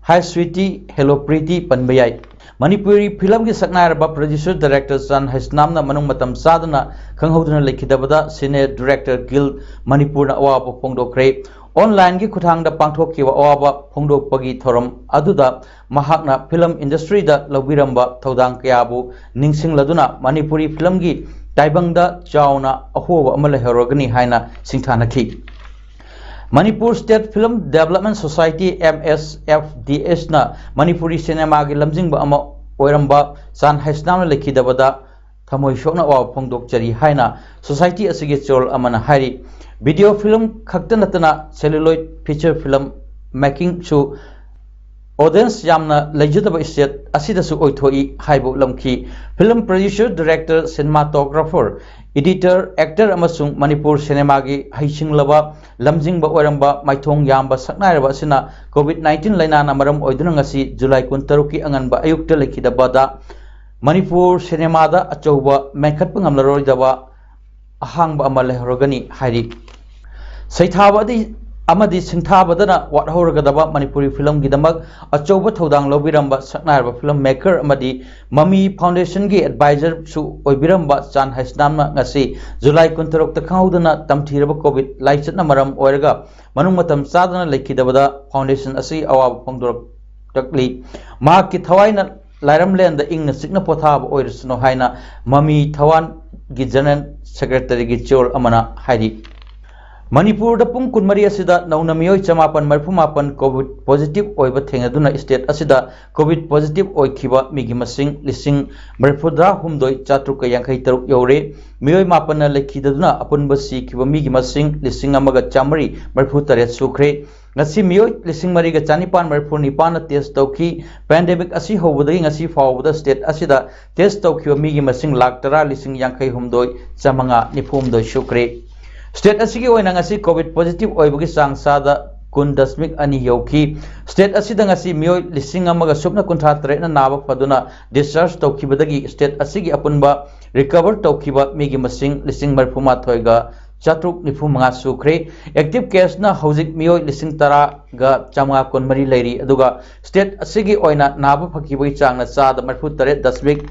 ꯍꯥꯏ ꯁ꯭ꯋꯤꯇꯤ, ꯍꯦꯂꯣ ꯄ꯭ꯔꯤꯇꯤ ꯄꯟꯕ ꯌꯥꯏ꯫ ꯃꯅꯤꯄꯨꯔꯤ ꯐꯤꯂꯝꯒꯤ ꯁꯛꯅꯥꯏꯔꯕ ꯄ꯭ꯔꯣꯗ꯭ꯌꯨꯁꯔ ꯗꯥꯏꯔꯦꯛꯇꯔ ꯆꯥꯟ ꯍꯩꯁꯅꯥꯝꯅ ꯃꯅꯨꯡ ꯃꯇꯝ ꯆꯥꯗꯅ ꯈꯪꯍꯧꯗꯅ ꯂꯩꯈꯤꯗꯕꯗ ꯁꯤꯅꯦ ꯗꯥꯏꯔꯦꯛꯇꯔ ꯒꯤꯜ ꯃꯅꯤꯄꯨꯔꯅ ꯑꯋꯥꯕ ꯐꯣꯡꯗꯣꯛꯈ꯭ꯔꯦ꯫ ꯑꯣꯟꯂꯥꯏꯟꯒꯤ ꯈꯨꯠꯊꯥꯡꯗ ꯄꯥꯡꯊꯣꯛꯈꯤꯕ ꯑꯋꯥꯕ ꯐꯣꯡꯗꯣꯛꯄꯒꯤ ꯊꯧꯔꯝ ꯑꯗꯨꯗ ꯃꯍꯥꯛꯅ ꯐꯤꯂꯝ ꯏꯟꯗꯁꯇ꯭ꯔꯤꯗ ꯂꯧꯕꯤꯔꯝꯕ ꯊꯧꯗꯥꯡ ꯀꯌꯥꯕꯨ ꯅꯤꯡꯁꯤꯡꯂꯗꯨꯅ ꯃꯅꯤꯄꯨꯔꯤ ꯐꯤꯂꯝꯒꯤ ꯇꯥꯏꯕꯪꯗ ꯆꯥꯎꯅ ꯑꯍꯣꯕ ꯑꯃ ꯂꯩꯍꯧꯔꯒꯅꯤ ꯍꯥꯏꯅ ꯁꯤꯡꯊꯥꯅꯈꯤ꯫ Manipur state film development society, M S F D ꯑꯦꯁꯅ ꯃꯅꯤꯄꯨꯔꯤ ꯁꯤꯅꯦꯃꯥꯒꯤ ꯂꯝꯖꯤꯡꯕ ꯑꯃ ꯑꯣꯏꯔꯝꯕ ꯆꯥꯟ ꯍꯩꯁꯅꯥꯝꯅ ꯂꯩꯈꯤꯗꯕꯗ ꯊꯃꯣꯏ ꯁꯣꯛꯅ ꯑꯋꯥꯕ ꯐꯣꯡꯗꯣꯛꯆꯔꯤ ꯍꯥꯏꯅ ꯁꯣꯁꯥꯏꯇꯤ ꯑꯁꯤꯒꯤ ꯆꯦꯔꯣꯜ ꯑꯃꯅ ꯍꯥꯏꯔꯤ꯫ ꯚꯤꯗꯤꯑꯣ ꯐꯤꯂꯝ ꯈꯛꯇ ꯅꯠꯇꯅ ꯁꯦꯂꯨꯂꯣꯏꯗ ꯐꯤꯆꯔ ꯐꯤꯂꯝ ꯃꯦꯀꯤꯡꯁꯨ ꯑꯣꯗꯤꯌꯟꯁ ꯌꯥꯝꯅ ꯂꯩꯖꯗꯕ ꯁ꯭ꯇꯦꯠ ꯑꯁꯤꯗꯁꯨ ꯑꯣꯏꯊꯣꯛꯏ ꯍꯥꯏꯕ ꯎꯠꯂꯝꯈꯤ꯫ Film producer, director, cinematographer, editor, actor ꯑꯃꯁꯨꯡ ꯃꯅꯤꯄꯨꯔ ꯁꯤꯅꯦꯃꯥꯒꯤ ꯍꯩꯁꯤꯡꯂꯕ ꯂꯝꯖꯤꯡꯕ ꯑꯣꯏꯔꯝꯕ ꯃꯥꯏꯊꯣꯡ ꯌꯥꯝꯕ ꯁꯛꯅꯥꯏꯔꯕ ꯑꯁꯤꯅ ꯀꯣꯚꯤꯗ ꯅꯥꯏꯟꯇꯤꯟ ꯂꯥꯏꯅꯥꯅ ꯃꯔꯝ ꯑꯣꯏꯗꯨꯅ ꯉꯁꯤ ꯖꯨꯂꯥꯏ ꯀꯨꯟꯇꯔꯨꯛꯀꯤ ꯑꯉꯟꯕ ꯑꯌꯨꯛꯇ ꯂꯩꯈꯤꯗꯕꯗ ꯃꯅꯤꯄꯨꯔ ꯁꯤꯅꯦꯃꯥꯗ ꯑꯆꯧꯕ ꯃꯦꯟꯈꯠꯄ ꯉꯝꯂꯔꯣꯏꯗꯕ ꯑꯍꯥꯡꯕ ꯑꯃ ꯂꯩꯍꯧꯔꯒꯅꯤ ꯍꯥꯏꯔꯤ꯫ ꯁꯩꯊꯥꯕꯗꯤ ꯑꯃꯗꯤ ꯁꯤꯡꯊꯥꯕꯗꯅ ꯋꯥꯠꯍꯧꯔꯒꯗꯕ ꯃꯅꯤꯄꯨꯔꯤ ꯐꯤꯂꯝꯒꯤꯗꯃꯛ ꯑꯆꯧꯕ ꯊꯧꯗꯥꯡ ꯂꯧꯕꯤꯔꯝꯕ ꯁꯛꯅꯥꯏꯔꯕ ꯐꯤꯂꯝ ꯃꯦꯀꯔ ꯑꯃꯗꯤ ꯃꯃꯤ ꯐꯥꯎꯟꯗꯦꯁꯟꯒꯤ ꯑꯦꯗꯚꯥꯏꯖꯔꯁꯨ ꯑꯣꯏꯕꯤꯔꯝꯕ ꯆꯥꯟ ꯍꯩꯁꯅꯥꯝꯅ ꯉꯁꯤ ꯖꯨꯂꯥꯏ ꯀꯨꯟꯇꯔꯨꯛꯇ ꯈꯪꯍꯧꯗꯅ ꯇꯝꯊꯤꯔꯕ ꯀꯣꯚꯤꯗ ꯂꯥꯏꯆꯠꯅ ꯃꯔꯝ ꯑꯣꯏꯔꯒ ꯃꯅꯨꯡ ꯃꯇꯝ ꯆꯥꯗꯅ ꯂꯩꯈꯤꯗꯕꯗ ꯐꯥꯎꯟꯗꯦꯁꯟ ꯑꯁꯤ ꯑꯋꯥꯕ ꯐꯣꯡꯗꯣꯔꯛꯂꯤ꯫ ꯃꯍꯥꯛꯀꯤ ꯊꯋꯥꯏꯅ ꯂꯥꯏꯔꯝꯂꯦꯟꯗ ꯏꯪꯅ ꯆꯤꯛꯅ ꯄꯣꯊꯥꯕ ꯑꯣꯏꯔꯁꯅꯨ ꯍꯥꯏꯅ ꯃꯃꯤ ꯊꯋꯥꯟꯒꯤ ꯖꯦꯅꯔꯦꯜ ꯁꯦꯀ꯭ꯔꯦꯇꯔꯤꯒꯤ ꯆꯦꯔꯣꯜ ꯑꯃꯅ ꯍꯥꯏꯔꯤ꯫ ꯃꯅꯤꯄꯨꯔꯗ ꯄꯨꯡ ꯀꯨꯟꯃꯔꯤ ꯑꯁꯤꯗ ꯅꯧꯅ ꯃꯤꯑꯣꯏ ꯆꯃꯥꯄꯟ ꯃꯔꯤꯐꯨ ꯃꯥꯄꯟ COVID positive ꯑꯣꯏꯕ ꯊꯦꯡꯅꯗꯨꯅ state ꯑꯁꯤꯗ COVID positive ꯑꯣꯏꯈꯤꯕ ꯃꯤꯒꯤ ꯃꯁꯤꯡ ꯂꯤꯁꯤꯡ ꯃꯔꯤꯐꯨꯇꯔꯥ ꯍꯨꯝꯗꯣꯏ ꯆꯥꯇ꯭ꯔꯨꯛꯀ ꯌꯥꯡꯈꯩ ꯇꯔꯨꯛ ꯌꯧꯔꯦ꯫ ꯃꯤꯑꯣꯏ ꯃꯥꯄꯟꯅ ꯂꯩꯈꯤꯗꯗꯨꯅ ꯑꯄꯨꯟꯕ ꯁꯤꯈꯤꯕ ꯃꯤꯒꯤ ꯃꯁꯤꯡ ꯂꯤꯁꯤꯡ ꯑꯃꯒ ꯆꯥꯃꯔꯤ ꯃꯔꯤꯐꯨ ꯇꯔꯦꯠ ꯁꯨꯈ꯭ꯔꯦ꯫ ꯉꯁꯤ ꯃꯤꯑꯣꯏ ꯂꯤꯁꯤꯡ ꯃꯔꯤꯒ ꯆꯅꯤꯄꯥꯟ ꯃꯔꯤꯐꯨ ꯅꯤꯄꯥꯟꯅ test ꯇꯧꯈꯤ꯫ Pandemic ꯑꯁꯤ ꯍꯧꯕꯗꯒꯤ ꯉꯁꯤ ꯐꯥꯎꯕꯗ state ꯑꯁꯤꯗ test ꯇꯧꯈꯤꯕ ꯃꯤꯒꯤ ꯃꯁꯤꯡ ꯂꯥꯈ ꯇꯔꯥ ꯂꯤꯁꯤꯡ ꯌꯥꯡꯈꯩ ꯍꯨꯝꯗꯣꯏ ꯆꯥꯃꯉꯥ ꯅꯤꯐꯨ ꯍꯨꯝꯗꯣꯏ ꯁꯨꯈ꯭ꯔꯦ꯫ State ꯑꯁꯤꯒꯤ ꯑꯣꯏꯅ ꯉꯁꯤ COVID positive ꯑꯣꯏꯕꯒꯤ ꯆꯥꯡ ꯆꯥꯗ ꯀꯨꯟ ꯗꯁꯃꯤꯛ ꯑꯅꯤ ꯌꯧꯈꯤ꯫ State ꯑꯁꯤꯗ ꯉꯁꯤ ꯃꯤꯑꯣꯏ ꯂꯤꯁꯤꯡ ꯑꯃꯒ ꯁꯨꯞꯅ ꯀꯨꯟꯊ꯭ꯔꯥ ꯇꯔꯦꯠꯅ ꯅꯥꯕ ꯐꯗꯨꯅ discharge ꯇꯧꯈꯤꯕꯗꯒꯤ state ꯑꯁꯤꯒꯤ ꯑꯄꯨꯟꯕ recover ꯇꯧꯈꯤꯕ ꯃꯤꯒꯤ ꯃꯁꯤꯡ ꯂꯤꯁꯤꯡ ꯃꯔꯤꯐꯨ ꯃꯥꯊꯣꯏꯒ ꯆꯥꯇ꯭ꯔꯨꯛ ꯅꯤꯐꯨ ꯃꯉꯥ ꯁꯨꯈ꯭ꯔꯦ꯫ Active caseꯅ ꯍꯧꯖꯤꯛ ꯃꯤꯑꯣꯏ ꯂꯤꯁꯤꯡ ꯇꯔꯥꯒ ꯆꯥꯃꯉꯥ ꯀꯨꯟꯃꯔꯤ ꯂꯩꯔꯤ, ꯑꯗꯨꯒ state ꯑꯁꯤꯒꯤ ꯑꯣꯏꯅ ꯅꯥꯕ ꯐꯈꯤꯕꯒꯤ ꯆꯥꯡꯅ ꯆꯥꯗ ꯃꯔꯤꯐꯨ ꯇꯔꯦꯠ ꯗꯁꯃꯤꯛ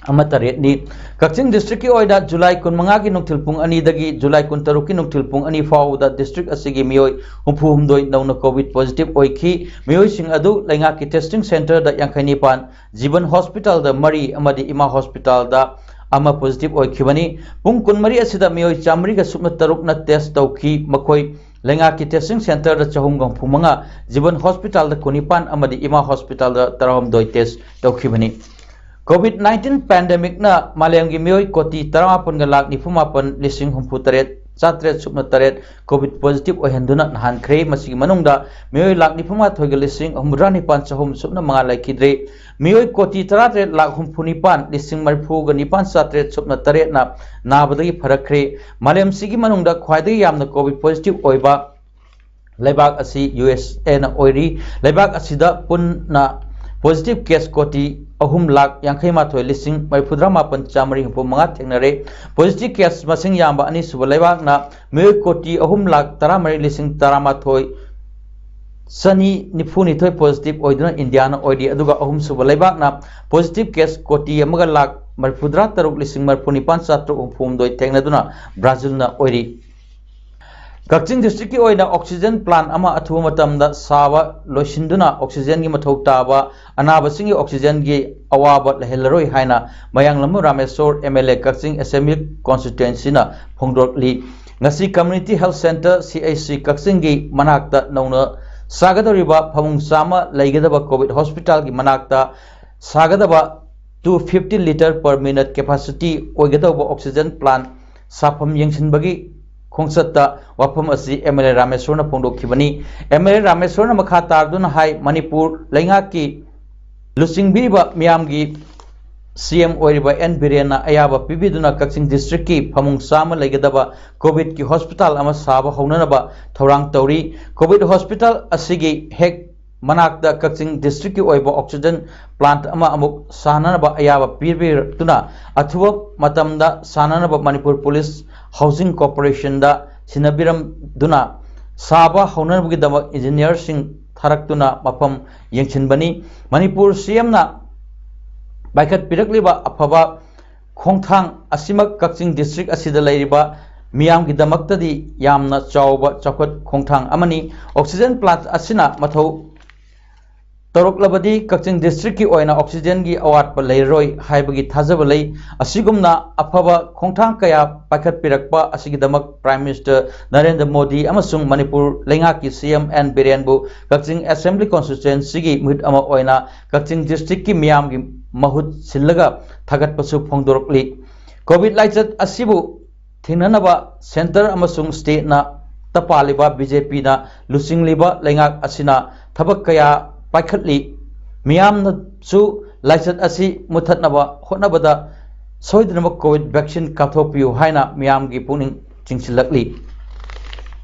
ꯑꯃ ꯇꯔꯦꯠꯅꯤ꯫ ꯀꯛꯆꯤꯡ districtꯀꯤ ꯑꯣꯏꯅ July ꯀꯨꯟꯃꯉꯥꯒꯤ ꯅꯨꯡꯊꯤꯜ ꯄꯨꯡ ꯑꯅꯤꯗꯒꯤ July ꯀꯨꯟꯇꯔꯨꯛꯀꯤ ꯅꯨꯡꯊꯤꯜ ꯄꯨꯡ ꯑꯅꯤ ꯐꯥꯎꯕꯗ district ꯑꯁꯤꯒꯤ ꯃꯤꯑꯣꯏ ꯍꯨꯝꯐꯨ ꯍꯨꯝꯗꯣꯏ ꯅꯧꯅ COVID positive ꯑꯣꯏꯈꯤ꯫ ꯃꯤꯑꯣꯏꯁꯤꯡ ꯑꯗꯨ ꯂꯩꯉꯥꯛꯀꯤ testing centreꯗ ꯌꯥꯡꯈꯩ ꯅꯤꯄꯥꯟ, ꯖꯤꯕꯟ hospitalꯗ ꯃꯔꯤ ꯑꯃꯗꯤ ꯏꯃꯥ hospitalꯗ ꯑꯃ positive ꯑꯣꯏꯈꯤꯕꯅꯤ꯫ ꯄꯨꯡ ꯀꯨꯟꯃꯔꯤ ꯑꯁꯤꯗ ꯃꯤꯑꯣꯏ ꯆꯥꯃꯔꯤꯒ ꯁꯨꯞꯅ ꯇꯔꯨꯛꯅ test ꯇꯧꯈꯤ꯫ ꯃꯈꯣꯏ ꯂꯩꯉꯥꯛꯀꯤ testing centreꯗ ꯆꯍꯨꯝꯒ ꯍꯨꯝꯐꯨ ꯃꯉꯥ, ꯖꯤꯕꯟ hospitalꯗ ꯀꯨꯟꯅꯤꯄꯥꯟ ꯑꯃꯗꯤ ꯏꯃꯥ hospitalꯗ ꯇꯔꯥꯍꯨꯝꯗꯣꯏ test ꯇꯧꯈꯤꯕꯅꯤ꯫ COVID nineteen pandemicꯅ ꯃꯥꯂꯦꯝꯒꯤ ꯃꯤꯑꯣꯏ ꯀꯣꯇꯤ ꯇꯔꯥꯃꯥꯄꯟꯒ ꯂꯥꯈ ꯅꯤꯐꯨ ꯃꯥꯄꯟ ꯂꯤꯁꯤꯡ ꯍꯨꯝꯐꯨ ꯇꯔꯦꯠ ꯆꯥꯇ꯭ꯔꯦꯠ ꯁꯨꯞꯅ ꯇꯔꯦꯠ COVID positive ꯑꯣꯏꯍꯟꯗꯨꯅ ꯅꯥꯍꯟꯈ꯭ꯔꯦ꯫ ꯃꯁꯤꯒꯤ ꯃꯅꯨꯡꯗ ꯃꯤꯑꯣꯏ ꯂꯥꯈ ꯅꯤꯐꯨ ꯃꯥꯊꯣꯏꯒ ꯂꯤꯁꯤꯡ ꯍꯨꯝꯐꯨꯇꯔꯥ ꯅꯤꯄꯥꯟ ꯆꯍꯨꯝ ꯁꯨꯞꯅ ꯃꯉꯥ ꯂꯩꯈꯤꯗ꯭ꯔꯦ꯫ ꯃꯤꯑꯣꯏ ꯀꯣꯇꯤ ꯇꯔꯥꯇꯔꯦꯠ ꯂꯥꯈ ꯍꯨꯝꯐꯨ ꯅꯤꯄꯥꯟ ꯂꯤꯁꯤꯡ ꯃꯔꯤꯐꯨꯒ ꯅꯤꯄꯥꯟ ꯆꯥꯇ꯭ꯔꯦꯠ ꯁꯨꯞꯅ ꯇꯔꯦꯠꯅ ꯅꯥꯕꯗꯒꯤ ꯐꯔꯛꯈ꯭ꯔꯦ꯫ ꯃꯥꯂꯦꯝꯁꯤꯒꯤ ꯃꯅꯨꯡꯗ ꯈ꯭ꯋꯥꯏꯗꯒꯤ ꯌꯥꯝꯅ COVID positive ꯑꯣꯏꯕ ꯂꯩꯕꯥꯛ ꯑꯁꯤ USAꯅ ꯑꯣꯏꯔꯤ꯫ ꯂꯩꯕꯥꯛ ꯑꯁꯤꯗ ꯄꯨꯟꯅ positive case ꯀꯣꯇꯤ ꯑꯍꯨꯝ ꯂꯥꯈ ꯌꯥꯡꯈꯩ ꯃꯥꯊꯣꯏ ꯂꯤꯁꯤꯡ ꯃꯔꯤꯐꯨꯇꯔꯥ ꯃꯥꯄꯟ ꯆꯥꯃꯔꯤ ꯍꯨꯝꯐꯨ ꯃꯉꯥ ꯊꯦꯡꯅꯔꯦ꯫ Positive case ꯃꯁꯤꯡ ꯌꯥꯝꯕ ꯑꯅꯤꯁꯨꯕ ꯂꯩꯕꯥꯛꯅ ꯃꯤꯑꯣꯏ ꯀꯣꯇꯤ ꯑꯍꯨꯝ ꯂꯥꯈ ꯇꯔꯥꯃꯔꯤ ꯂꯤꯁꯤꯡ ꯇꯔꯥꯃꯥꯊꯣꯏ ꯆꯅꯤ ꯅꯤꯐꯨꯅꯤꯊꯣꯏ positive ꯑꯣꯏꯗꯨꯅ ꯏꯟꯗꯤꯌꯥꯅ ꯑꯣꯏꯔꯤ, ꯑꯗꯨꯒ ꯑꯍꯨꯝꯁꯨꯕ ꯂꯩꯕꯥꯛꯅ positive case ꯀꯣꯇꯤ ꯑꯃꯒ ꯂꯥꯈ ꯃꯔꯤꯐꯨꯇꯔꯥ ꯇꯔꯨꯛ ꯂꯤꯁꯤꯡ ꯃꯔꯤꯐꯨ ꯅꯤꯄꯥꯟ ꯆꯥꯇ꯭ꯔꯨꯛ ꯍꯨꯝꯐꯨ ꯍꯨꯝꯗꯣꯏ ꯊꯦꯡꯅꯗꯨꯅ ꯕ꯭ꯔꯥꯖꯤꯜꯅ ꯑꯣꯏꯔꯤ꯫ ꯀꯛꯆꯤꯡ districtꯀꯤ ꯑꯣꯏꯅ oxygen plant ꯑꯃ ꯑꯊꯨꯕ ꯃꯇꯝꯗ ꯁꯥꯕ ꯂꯣꯏꯁꯤꯟꯗꯨꯅ oxygenꯒꯤ ꯃꯊꯧ ꯇꯥꯕ ꯑꯅꯥꯕꯁꯤꯡꯒꯤ oxygenꯒꯤ ꯑꯋꯥꯕ ꯂꯩꯍꯜꯂꯔꯣꯏ ꯍꯥꯏꯅ ꯃꯌꯥꯡꯂꯝꯕꯝ ꯔꯥꯃꯦꯁꯣꯔ MLA ꯀꯛꯆꯤꯡ Assembly Constituencyꯅ ꯐꯣꯡꯗꯣꯛꯂꯤ꯫ ꯉꯁꯤ Community Health Centre, C H C, ꯀꯛꯆꯤꯡꯒꯤ ꯃꯅꯥꯛꯇ ꯅꯧꯅ ꯁꯥꯒꯗꯧꯔꯤꯕ ꯐꯃꯨꯡ ꯆꯥꯝꯃ ꯂꯩꯒꯗꯕ COVID hospitalꯒꯤ ꯃꯅꯥꯛꯇ ꯁꯥꯒꯗꯕ two fifty litre per minute capacity ꯑꯣꯏꯒꯗꯧꯕ oxygen plant ꯁꯥꯐꯝ ꯌꯦꯡꯁꯤꯟꯕꯒꯤ ꯈꯣꯡꯆꯠꯇ ꯋꯥꯐꯝ ꯑꯁꯤ M L A ꯔꯥꯃꯦꯁꯣꯔꯅ ꯐꯣꯡꯗꯣꯛꯈꯤꯕꯅꯤ꯫ M L A ꯔꯥꯃꯦꯁꯣꯔꯅ ꯃꯈꯥ ꯇꯥꯗꯨꯅ ꯍꯥꯏ, ꯃꯅꯤꯄꯨꯔ ꯂꯩꯉꯥꯛꯀꯤ ꯂꯨꯆꯤꯡꯕꯤꯔꯤꯕ ꯃꯤꯌꯥꯝꯒꯤ C M ꯑꯣꯏꯔꯤꯕ N ꯕꯤꯔꯦꯟꯅ ꯑꯌꯥꯕ ꯄꯤꯕꯤꯗꯨꯅ ꯀꯛꯆꯤꯡ districtꯀꯤ ꯐꯃꯨꯡ ꯆꯥꯝꯃ ꯂꯩꯒꯗꯕ COVIDꯀꯤ hospital ꯑꯃ ꯁꯥꯕ ꯍꯧꯅꯅꯕ ꯊꯧꯔꯥꯡ ꯇꯧꯔꯤ꯫ COVID hospital ꯑꯁꯤꯒꯤ ꯍꯦꯛ ꯃꯅꯥꯛꯇ ꯀꯛꯆꯤꯡ districtꯀꯤ ꯑꯣꯏꯕ oxygen plant ꯑꯃ ꯑꯃꯨꯛ ꯁꯥꯅꯅꯕ ꯑꯌꯥꯕ ꯄꯤꯕꯤꯔꯛꯇꯨꯅ ꯑꯊꯨꯕ ꯃꯇꯝꯗ ꯁꯥꯅꯅꯕ ꯃꯅꯤꯄꯨꯔ Police Housing Corporationꯗ ꯁꯤꯟꯅꯕꯤꯔꯝꯗꯨꯅ ꯁꯥꯕ ꯍꯧꯅꯅꯕꯒꯤꯗꯃꯛ engineerꯁꯤꯡ ꯊꯥꯔꯛꯇꯨꯅ ꯃꯐꯝ ꯌꯦꯡꯁꯤꯟꯕꯅꯤ꯫ ꯃꯅꯤꯄꯨꯔ C Mꯅ ꯄꯥꯏꯈꯠꯄꯤꯔꯛꯂꯤꯕ ꯑꯐꯕ ꯈꯣꯡꯊꯥꯡ ꯑꯁꯤꯃꯛ ꯀꯛꯆꯤꯡ district ꯑꯁꯤꯗ ꯂꯩꯔꯤꯕ ꯃꯤꯌꯥꯝꯒꯤꯗꯃꯛꯇꯗꯤ ꯌꯥꯝꯅ ꯆꯥꯎꯕ ꯆꯥꯎꯈꯠ ꯈꯣꯡꯊꯥꯡ ꯑꯃꯅꯤ꯫ Oxygen plant ꯑꯁꯤꯅ ꯃꯊꯧ ꯇꯧꯔꯛꯂꯕꯗꯤ ꯀꯛꯆꯤꯡ districtꯀꯤ ꯑꯣꯏꯅ oxygenꯒꯤ ꯑꯋꯥꯠꯄ ꯂꯩꯔꯔꯣꯏ ꯍꯥꯏꯕꯒꯤ ꯊꯥꯖꯕ ꯂꯩ꯫ ꯑꯁꯤꯒꯨꯝꯅ ꯑꯐꯕ ꯈꯣꯡꯊꯥꯡ ꯀꯌꯥ ꯄꯥꯏꯈꯠꯄꯤꯔꯛꯄ ꯑꯁꯤꯒꯤꯗꯃꯛ Prime Minister ꯅꯔꯦꯟꯗ꯭ꯔ ꯃꯣꯗꯤ ꯑꯃꯁꯨꯡ ꯃꯅꯤꯄꯨꯔ ꯂꯩꯉꯥꯛꯀꯤ C M N ꯕꯤꯔꯦꯟꯕꯨ ꯀꯛꯆꯤꯡ Assembly Constituencyꯒꯤ ꯃꯤꯍꯨꯠ ꯑꯃ ꯑꯣꯏꯅ ꯀꯛꯆꯤꯡ districtꯀꯤ ꯃꯤꯌꯥꯝꯒꯤ ꯃꯍꯨꯠ ꯁꯤꯜꯂꯒ ꯊꯥꯒꯠꯄꯁꯨ ꯐꯣꯡꯗꯣꯔꯛꯂꯤ꯫ COVID ꯂꯥꯏꯆꯠ ꯑꯁꯤꯕꯨ ꯊꯦꯡꯅꯅꯕ centre ꯑꯃꯁꯨꯡ stateꯅ ꯇ ꯄꯥꯜꯂꯤꯕ BJPꯅ ꯂꯨꯆꯤꯡꯂꯤꯕ ꯂꯩꯉꯥꯛ ꯑꯁꯤꯅ ꯊꯕꯛ ꯀꯌꯥ ꯄꯥꯏꯈꯠꯂꯤ꯫ ꯃꯤꯌꯥꯝꯅꯁꯨ ꯂꯥꯏꯆꯠ ꯑꯁꯤ ꯃꯨꯠꯊꯠꯅꯕ ꯍꯣꯠꯅꯕꯗ ꯁꯣꯏꯗꯅꯃꯛ COVID vaccine ꯀꯥꯞꯊꯣꯛꯄꯤꯌꯨ ꯍꯥꯏꯅ ꯃꯤꯌꯥꯝꯒꯤ ꯄꯨꯛꯅꯤꯡ ꯆꯤꯡꯁꯤꯜꯂꯛꯂꯤ꯫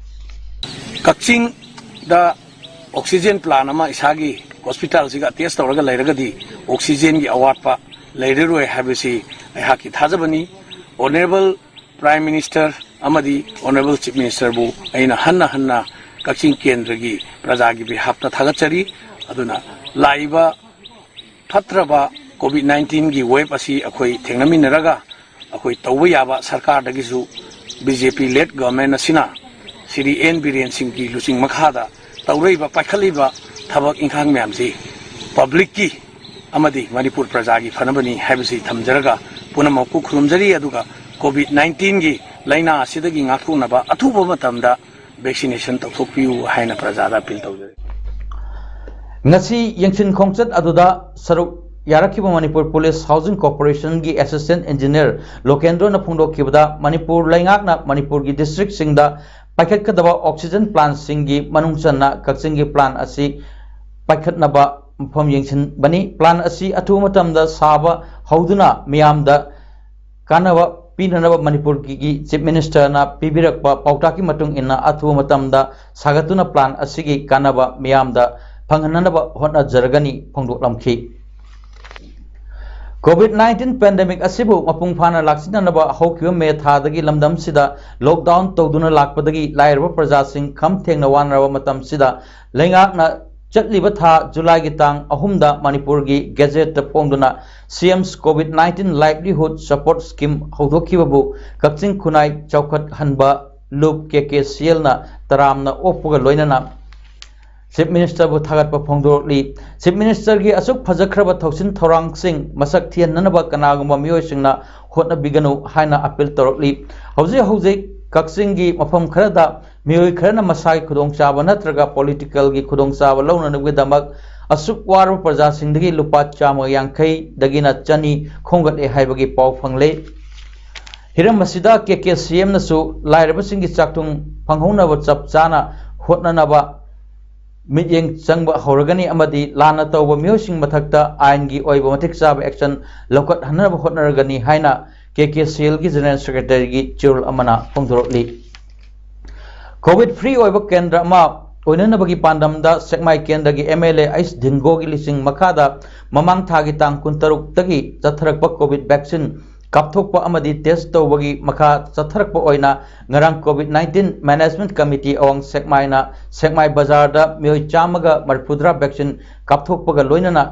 ꯀꯛꯆꯤꯡꯗ oxygen plant ꯑꯃ ꯏꯁꯥꯒꯤ hospitalꯁꯤꯒ attach ꯇꯧꯔꯒ ꯂꯩꯔꯒꯗꯤ oxygenꯒꯤ ꯑꯋꯥꯠꯄ ꯂꯩꯔꯔꯣꯏ ꯍꯥꯏꯕꯁꯤ ꯑꯩꯍꯥꯛꯀꯤ ꯊꯥꯖꯕꯅꯤ꯫ Honourable Prime Minister ꯑꯃꯗꯤ Honourable Chief Ministerꯕꯨ ꯑꯩꯅ ꯍꯟꯅ ꯍꯟꯅ ꯀꯛꯆꯤꯡ ꯀꯦꯟꯗ꯭ꯔꯒꯤ ꯄ꯭ꯔꯖꯥꯒꯤ behalfꯇ ꯊꯥꯒꯠꯆꯔꯤ꯫ ꯑꯗꯨꯅ ꯂꯥꯛꯏꯕ ꯐꯠꯇ꯭ꯔꯕ COVID nineteenꯒꯤ wave ꯑꯁꯤ ꯑꯩꯈꯣꯏ ꯊꯦꯡꯅꯃꯤꯟꯅꯔꯒ ꯑꯩꯈꯣꯏ ꯇꯧꯕ ꯌꯥꯕ ꯁꯔꯀꯥꯔꯗꯒꯤꯁꯨ BJP led government ꯑꯁꯤꯅ ꯁ꯭ꯔꯤ N ꯕꯤꯔꯦꯟ ꯁꯤꯡꯒꯤ ꯂꯨꯆꯤꯡ ꯃꯈꯥꯗ ꯇꯧꯔꯛꯏꯕ, ꯄꯥꯏꯈꯠꯂꯤꯕ ꯊꯕꯛ ꯏꯪꯈꯥꯡ ꯃꯌꯥꯝꯁꯤ publicꯀꯤ ꯑꯃꯗꯤ ꯃꯅꯤꯄꯨꯔ ꯄ꯭ꯔꯖꯥꯒꯤ ꯐꯅꯕꯅꯤ ꯍꯥꯏꯕꯁꯤ ꯊꯝꯖꯔꯒ ꯄꯨꯝꯅꯃꯛꯄꯨ ꯈꯨꯔꯨꯝꯖꯔꯤ꯫ ꯑꯗꯨꯒ COVID nineteenꯒꯤ ꯂꯥꯏꯅꯥ ꯑꯁꯤꯗꯒꯤ ꯉꯥꯛꯊꯣꯛꯅꯕ ꯑꯊꯨꯕ ꯃꯇꯝꯗ vaccination ꯇꯧꯊꯣꯛꯄꯤꯌꯨ ꯍꯥꯏꯅ ꯄ꯭ꯔꯖꯥꯗ ꯑꯄꯤꯜ ꯇꯧꯖꯔꯤ꯫ ꯉꯁꯤ ꯌꯦꯡꯁꯤꯟ ꯈꯣꯡꯆꯠ ꯑꯗꯨꯗ ꯁꯔꯨꯛ ꯌꯥꯔꯛꯈꯤꯕ ꯃꯅꯤꯄꯨꯔ ꯄꯨꯂꯤꯁ ꯍꯥꯎꯁꯤꯡ ꯀꯣꯔꯄꯣꯔꯦꯁꯟꯒꯤ ꯑꯦꯁꯤꯁꯇꯦꯟ ꯏꯟꯖꯤꯅꯤꯌꯔ ꯂꯣꯀꯦꯟꯗ꯭ꯔꯣꯅ ꯐꯣꯡꯗꯣꯛꯈꯤꯕꯗ, ꯃꯅꯤꯄꯨꯔ ꯂꯩꯉꯥꯛꯅ ꯃꯅꯤꯄꯨꯔꯒꯤ ꯗꯤꯁꯇ꯭ꯔꯤꯛꯁꯤꯡꯗ ꯄꯥꯏꯈꯠꯀꯗꯕ ꯑꯣꯛꯁꯤꯖꯟ ꯄ꯭ꯂꯥꯟꯁꯤꯡꯒꯤ ꯃꯅꯨꯡ ꯆꯟꯅ ꯀꯛꯆꯤꯡꯒꯤ ꯄ꯭ꯂꯥꯟ ꯑꯁꯤ ꯄꯥꯏꯈꯠꯅꯕ ꯃꯐꯝ ꯌꯦꯡꯁꯤꯟꯕꯅꯤ꯫ ꯄ꯭ꯂꯥꯟ ꯑꯁꯤ ꯑꯊꯨꯕ ꯃꯇꯝꯗ ꯁꯥꯕ ꯍꯧꯗꯨꯅ ꯃꯤꯌꯥꯝꯗ ꯀꯥꯟꯅꯕ ꯄꯤꯅꯅꯕ ꯃꯅꯤꯄꯨꯔꯒꯤ ꯆꯤꯐ ꯃꯤꯅꯤꯁꯇꯔꯅ ꯄꯤꯕꯤꯔꯛꯄ ꯄꯥꯎꯇꯥꯛꯀꯤ ꯃꯇꯨꯡ ꯏꯟꯅ ꯑꯊꯨꯕ ꯃꯇꯝꯗ ꯁꯥꯒꯠꯇꯨꯅ ꯄ꯭ꯂꯥꯟ ꯑꯁꯤꯒꯤ ꯀꯥꯟꯅꯕ ꯃꯤꯌꯥꯝꯗ ꯐꯪꯍꯟꯅꯅꯕ ꯍꯣꯠꯅꯖꯔꯒꯅꯤ ꯐꯣꯡꯗꯣꯛꯂꯝꯈꯤ꯫ ꯀꯣꯚꯤꯗ ꯅꯥꯏꯟꯇꯤꯟ ꯄꯦꯟꯗꯦꯃꯤꯛ ꯑꯁꯤꯕꯨ ꯃꯄꯨꯡ ꯐꯥꯅ ꯂꯥꯛꯁꯤꯟꯅꯅꯕ ꯍꯧꯈꯤꯕ ꯃꯦ ꯊꯥꯗꯒꯤ ꯂꯝꯗꯝꯁꯤꯗ ꯂꯣꯛꯗꯥꯎꯟ ꯇꯧꯗꯨꯅ ꯂꯥꯛꯄꯗꯒꯤ ꯂꯥꯏꯔꯕ ꯄ꯭ꯔꯖꯥꯁꯤꯡ ꯈꯝ ꯊꯦꯡꯅ ꯋꯥꯅꯔꯕ ꯃꯇꯝꯁꯤꯗ ꯂꯩꯉꯥꯛꯅ ꯆꯠꯂꯤꯕ ꯊꯥ ꯖꯨꯂꯥꯏꯒꯤ ꯇꯥꯡ ꯑꯍꯨꯝꯗ ꯃꯅꯤꯄꯨꯔꯒꯤ ꯒꯦꯖꯦꯠꯇ ꯐꯣꯡꯗꯨꯅ C M covid nineteen livelihood support scheme ꯍꯧꯗꯣꯛꯈꯤꯕꯕꯨ ꯀꯛꯆꯤꯡ ꯈꯨꯟꯅꯥꯏ ꯆꯥꯎꯈꯠꯍꯟꯕ ꯂꯨꯞ ꯀꯦ ꯀꯦ ꯁꯤ ꯑꯦꯜꯅ ꯇꯔꯥꯝꯅ ꯑꯣꯛꯄꯒ ꯂꯣꯏꯅꯅ ꯆꯤꯐ ꯃꯤꯅꯤꯁꯇꯔꯕꯨ ꯊꯥꯒꯠꯄ ꯐꯣꯡꯗꯣꯔꯛꯂꯤ꯫ ꯆꯤꯐ ꯃꯤꯅꯤꯁꯇꯔꯒꯤ ꯑꯁꯨꯛ ꯐꯖꯈ꯭ꯔꯕ ꯊꯧꯁꯤꯟ ꯊꯧꯔꯥꯡꯁꯤꯡ ꯃꯁꯛ ꯊꯤꯍꯟꯅꯅꯕ ꯀꯅꯥꯒꯨꯝꯕ ꯃꯤꯑꯣꯏꯁꯤꯡꯅ ꯍꯣꯠꯅꯕꯤꯒꯅꯨ ꯍꯥꯏꯅ ꯑꯄꯤꯜ ꯇꯧꯔꯛꯂꯤ꯫ ꯍꯧꯖꯤꯛ ꯍꯧꯖꯤꯛ ꯀꯛꯆꯤꯡꯒꯤ ꯃꯐꯝ ꯈꯔꯗ ꯃꯤꯑꯣꯏ ꯈꯔꯅ ꯃꯁꯥꯒꯤ ꯈꯨꯗꯣꯡꯆꯥꯕ ꯅꯠꯇ꯭ꯔꯒ ꯄꯣꯂꯤꯇꯤꯀꯦꯜꯒꯤ ꯈꯨꯗꯣꯡꯆꯥꯕ ꯂꯧꯅꯅꯕꯒꯤꯗꯃꯛ ꯑꯁꯨꯛ ꯋꯥꯔꯕ ꯄ꯭ꯔꯖꯥꯁꯤꯡꯗꯒꯤ ꯂꯨꯄꯥ ꯆꯥꯝꯃ ꯌꯥꯡꯈꯩꯗꯒꯤꯅ ꯆꯅꯤ ꯈꯣꯝꯒꯠꯂꯦ ꯍꯥꯏꯕꯒꯤ ꯄꯥꯎ ꯐꯪꯂꯦ꯫ ꯍꯤꯔꯝ ꯑꯁꯤꯗ ꯀꯦ ꯀꯦ ꯁꯤ ꯑꯦꯝꯅꯁꯨ ꯂꯥꯏꯔꯕꯁꯤꯡꯒꯤ ꯆꯥꯛꯊꯨꯡ ꯐꯪꯍꯧꯅꯕ ꯆꯞ ꯆꯥꯅ ꯍꯣꯠꯅꯅꯕ ꯃꯤꯠꯌꯦꯡ ꯆꯪꯕ ꯍꯧꯔꯒꯅꯤ ꯑꯃꯗꯤ ꯂꯥꯟꯅ ꯇꯧꯕ ꯃꯤꯑꯣꯏꯁꯤꯡ ꯃꯊꯛꯇ ꯑꯥꯏꯟꯒꯤ ꯑꯣꯏꯕ ꯃꯇꯤꯛ ꯆꯥꯕ ꯑꯦꯛꯁꯟ ꯂꯧꯈꯠꯍꯟꯅꯕ ꯍꯣꯠꯅꯔꯒꯅꯤ ꯍꯥꯏꯅ ꯀꯦ ꯀꯦ ꯁꯤ ꯑꯦꯜꯒꯤ ꯖꯦꯅꯔꯦꯜ ꯁꯦꯀ꯭ꯔꯦꯇꯔꯤꯒꯤ ꯆꯦꯔꯣꯜ ꯑꯃꯅ ꯐꯣꯡꯗꯣꯔꯛꯂꯤ꯫ ꯀꯣꯚꯤꯗ ꯐ꯭ꯔꯤ ꯑꯣꯏꯕ ꯀꯦꯟꯗ꯭ꯔ ꯑꯃ ꯑꯣꯏꯅꯅꯕꯒꯤ ꯄꯥꯟꯗꯝꯗ ꯁꯦꯛꯃꯥꯏ ꯀꯦꯟꯗ꯭ꯔꯒꯤ ꯑꯦꯝ ꯑꯦꯜ ꯑꯦ ꯑꯩꯁ ꯙꯤꯡꯒꯣꯒꯤ ꯂꯨꯆꯤꯡ ꯃꯈꯥꯗ ꯃꯃꯥꯡ ꯊꯥꯒꯤ ꯇꯥꯡ ꯀꯨꯟꯇꯔꯨꯛꯇꯒꯤ ꯆꯠꯊꯔꯛꯄ ꯀꯣꯚꯤꯗ ꯚꯦꯛꯁꯤꯟ ꯀꯥꯞꯊꯣꯛꯄ ꯑꯃꯗꯤ ꯇꯦꯁ ꯇꯧꯕꯒꯤ ꯃꯈꯥ ꯆꯠꯊꯔꯛꯄ ꯑꯣꯏꯅ ꯉꯔꯥꯡ ꯀꯣꯚꯤꯗ ꯅꯥꯏꯟꯇꯤꯟ ꯃꯦꯅꯦꯖꯃꯦꯟꯠ ꯀꯃꯤꯇꯤ ꯑꯋꯥꯡ ꯁꯦꯛꯃꯥꯏꯅ ꯁꯦꯛꯃꯥꯏ ꯕꯖꯥꯔꯗ ꯃꯤꯑꯣꯏ ꯆꯥꯝꯃꯒ ꯃꯔꯤꯐꯨꯇꯔꯥ ꯚꯦꯛꯁꯤꯟ ꯀꯥꯞꯊꯣꯛꯄꯒ ꯂꯣꯏꯅꯅ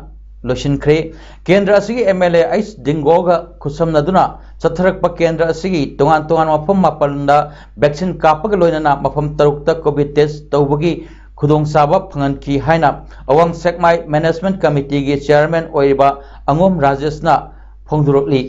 ꯂꯣꯏꯁꯤꯟꯈ꯭ꯔꯦ꯫ ꯀꯦꯟꯗ꯭ꯔ ꯑꯁꯤꯒꯤ ꯑꯦꯝ ꯑꯦꯜ ꯑꯦ ꯑꯩꯁ ꯙꯤꯡꯒꯣꯒ ꯈꯨꯠꯁꯝꯅꯗꯨꯅ ꯆꯠꯊꯔꯛꯄ ꯀꯦꯟꯗ꯭ꯔ ꯑꯁꯤꯒꯤ ꯇꯣꯉꯥꯟ ꯇꯣꯉꯥꯟꯕ ꯃꯐꯝ ꯃꯥꯄꯟꯗ ꯚꯦꯛꯁꯤꯟ ꯀꯥꯞꯄꯒ ꯂꯣꯏꯅꯅ ꯃꯐꯝ ꯇꯔꯨꯛꯇ ꯀꯣꯚꯤꯗ ꯇꯦꯁ ꯇꯧꯕꯒꯤ ꯈꯨꯗꯣꯡꯆꯥꯕ ꯐꯪꯍꯟꯈꯤ ꯍꯥꯏꯅ ꯑꯋꯥꯡ ꯁꯦꯛꯃꯥꯏ ꯃꯦꯅꯦꯖꯃꯦꯟꯠ ꯀꯃꯤꯇꯤꯒꯤ ꯆꯤꯌꯥꯔꯃꯦꯟ ꯑꯣꯏꯔꯤꯕ ꯑꯉꯣꯝ ꯔꯥꯖꯦꯁꯅ ꯐꯣꯡꯗꯣꯔꯛꯂꯤ꯫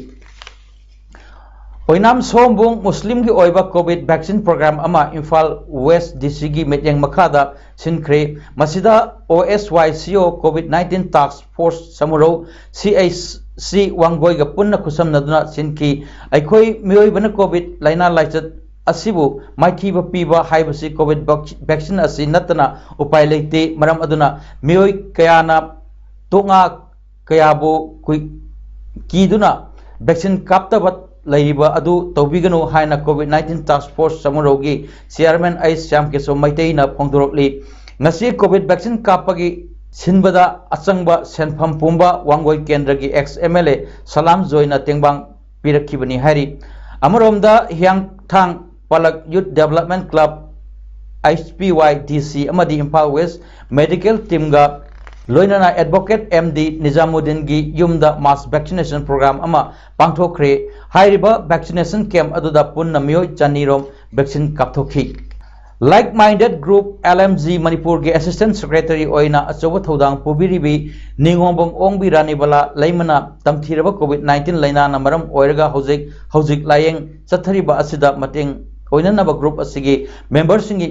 ꯑꯣꯏꯅꯥꯝ ꯁꯣꯝꯕꯨꯡ ꯃꯨꯁꯂꯤꯝꯒꯤ ꯑꯣꯏꯕ ꯀꯣꯚꯤꯗ ꯚꯦꯛꯁꯤꯟ ꯄ꯭ꯔꯣꯒ꯭ꯔꯥꯝ ꯑꯃ ꯏꯝꯐꯥꯜ ꯋꯦꯁ ꯗꯤ ꯁꯤꯒꯤ ꯃꯤꯠꯌꯦꯡ ꯃꯈꯥꯗ ꯁꯤꯟꯈ꯭ꯔꯦ꯫ ꯃꯁꯤꯗ ꯑꯣ ꯑꯦꯁ ꯋꯥꯏ ꯁꯤ ꯑꯣ ꯀꯣꯚꯤꯗ ꯅꯥꯏꯟꯇꯤꯟ ꯇꯥꯛꯁ ꯐꯣꯔꯁ ꯁꯃꯨꯔꯧ ꯁꯤ ꯑꯩꯆ ꯁꯤ ꯋꯥꯡꯒꯣꯏꯒ ꯄꯨꯟꯅ ꯈꯨꯠꯁꯝꯅꯗꯨꯅ ꯁꯤꯟꯈꯤ꯫ ꯑꯩꯈꯣꯏ ꯃꯤꯑꯣꯏꯕꯅ ꯀꯣꯚꯤꯗ ꯂꯥꯏꯅꯥ ꯂꯥꯏꯆꯠ ꯑꯁꯤꯕꯨ ꯃꯥꯏꯊꯤꯕ ꯄꯤꯕ ꯍꯥꯏꯕꯁꯤ ꯀꯣꯚꯤꯗ ꯚꯦꯛ-, ꯚꯦꯛꯁꯤꯟ ꯑꯁꯤ ꯅꯠꯇꯅ ꯎꯄꯥꯏ ꯂꯩꯇꯦ꯫ ꯃꯔꯝ ꯑꯗꯨꯅ ꯃꯤꯑꯣꯏ ꯀꯌꯥꯅ ꯇꯣꯉꯥ ꯀꯌꯥꯕꯨ ꯀꯨꯏ-, ꯀꯤꯗꯨꯅ ꯚꯦꯛꯁꯤꯟ ꯀꯥꯞꯇꯕ ꯂꯩꯔꯤꯕ ꯑꯗꯨ ꯇꯧꯕꯤꯒꯅꯨ ꯍꯥꯏꯅ ꯀꯣꯚꯤꯗ ꯅꯥꯏꯟꯇꯤꯟ ꯇꯥꯛꯁ ꯐꯣꯔꯁ ꯆꯃꯨꯔꯧꯒꯤ ꯆꯤꯌꯥꯔꯃꯦꯟ ꯑꯩꯆ ꯁ꯭ꯌꯥꯝ ꯀꯦꯁꯣ ꯃꯩꯇꯩꯅ ꯐꯣꯡꯗꯣꯔꯛꯂꯤ꯫ ꯉꯁꯤ ꯀꯣꯚꯤꯗ ꯚꯦꯛꯁꯤꯟ ꯀꯥꯞꯄꯒꯤ ꯁꯤꯟꯕꯗ ꯑꯆꯪꯕ ꯁꯦꯟꯐꯝ ꯄꯨꯝꯕ ꯋꯥꯡꯒꯣꯏ ꯀꯦꯟꯗ꯭ꯔꯒꯤ ꯑꯦꯛꯁ ꯑꯦꯝ ꯑꯦꯜ ꯑꯦ ꯁꯂꯥꯝ ꯖꯣꯏꯅ ꯇꯦꯡꯕꯥꯡ ꯄꯤꯔꯛꯈꯤꯕꯅꯤ ꯍꯥꯏꯔꯤ꯫ ꯑꯃꯔꯣꯝꯗ ꯍꯤꯌꯥꯡꯊꯥꯡ ꯄꯥꯂꯛ ꯌꯨꯠ ꯗꯦꯕꯂꯞꯃꯦꯟ ꯀ꯭ꯂꯕ, ꯑꯩꯆ ꯄꯤ ꯋꯥꯏ ꯗꯤ ꯁꯤ ꯑꯃꯗꯤ ꯏꯝꯐꯥꯜ ꯋꯦꯁ ꯃꯦꯗꯤꯀꯦꯜ ꯇꯤꯝꯒ ꯂꯣꯏꯅꯅ ꯑꯦꯗꯚꯣꯀꯦꯠ ꯑꯦꯝ ꯗꯤ ꯅꯤꯖꯥꯃꯨꯗꯤꯟꯒꯤ ꯌꯨꯝꯗ ꯃꯥꯁ ꯚꯦꯛꯁꯤꯅꯦꯁꯟ ꯄ꯭ꯔꯣꯒ꯭ꯔꯥꯝ ꯑꯃ ꯄꯥꯡꯊꯣꯛꯈ꯭ꯔꯦ꯫ ꯍꯥꯏꯔꯤꯕ ꯚꯦꯛꯁꯤꯅꯦꯁꯟ ꯀꯦꯝꯞ ꯑꯗꯨꯗ ꯄꯨꯟꯅ ꯃꯤꯑꯣꯏ ꯆꯅꯤꯔꯣꯝ ꯚꯦꯛꯁꯤꯟ ꯀꯥꯞꯊꯣꯛꯈꯤ꯫ Like minded group, L M G, ꯃꯅꯤꯄꯨꯔꯒꯤ ꯑꯦꯁꯤꯁꯇꯦꯟꯠ ꯁꯦꯀ꯭ꯔꯦꯇꯔꯤ ꯑꯣꯏꯅ ꯑꯆꯧꯕ ꯊꯧꯗꯥꯡ ꯄꯨꯕꯤꯔꯤꯕꯤ ꯅꯤꯉꯣꯝꯕꯝ ꯑꯣꯡꯕꯤ ꯔꯥꯅꯤꯕꯂꯥ ꯂꯩꯃꯅ ꯇꯝꯊꯤꯔꯕ ꯀꯣꯚꯤꯗ ꯅꯥꯏꯟꯇꯤꯟ ꯂꯥꯏꯅꯥꯅ ꯃꯔꯝ ꯑꯣꯏꯔꯒ ꯍꯧꯖꯤꯛ ꯍꯧꯖꯤꯛ ꯂꯥꯏꯌꯦꯡ ꯆꯠꯊꯔꯤꯕ ꯑꯁꯤꯗ ꯃꯇꯦꯡ ꯑꯣꯏꯅꯅꯕ ꯒ꯭ꯔꯨꯞ ꯑꯁꯤꯒꯤ ꯃꯦꯝꯕꯔꯁꯤꯡꯒꯤ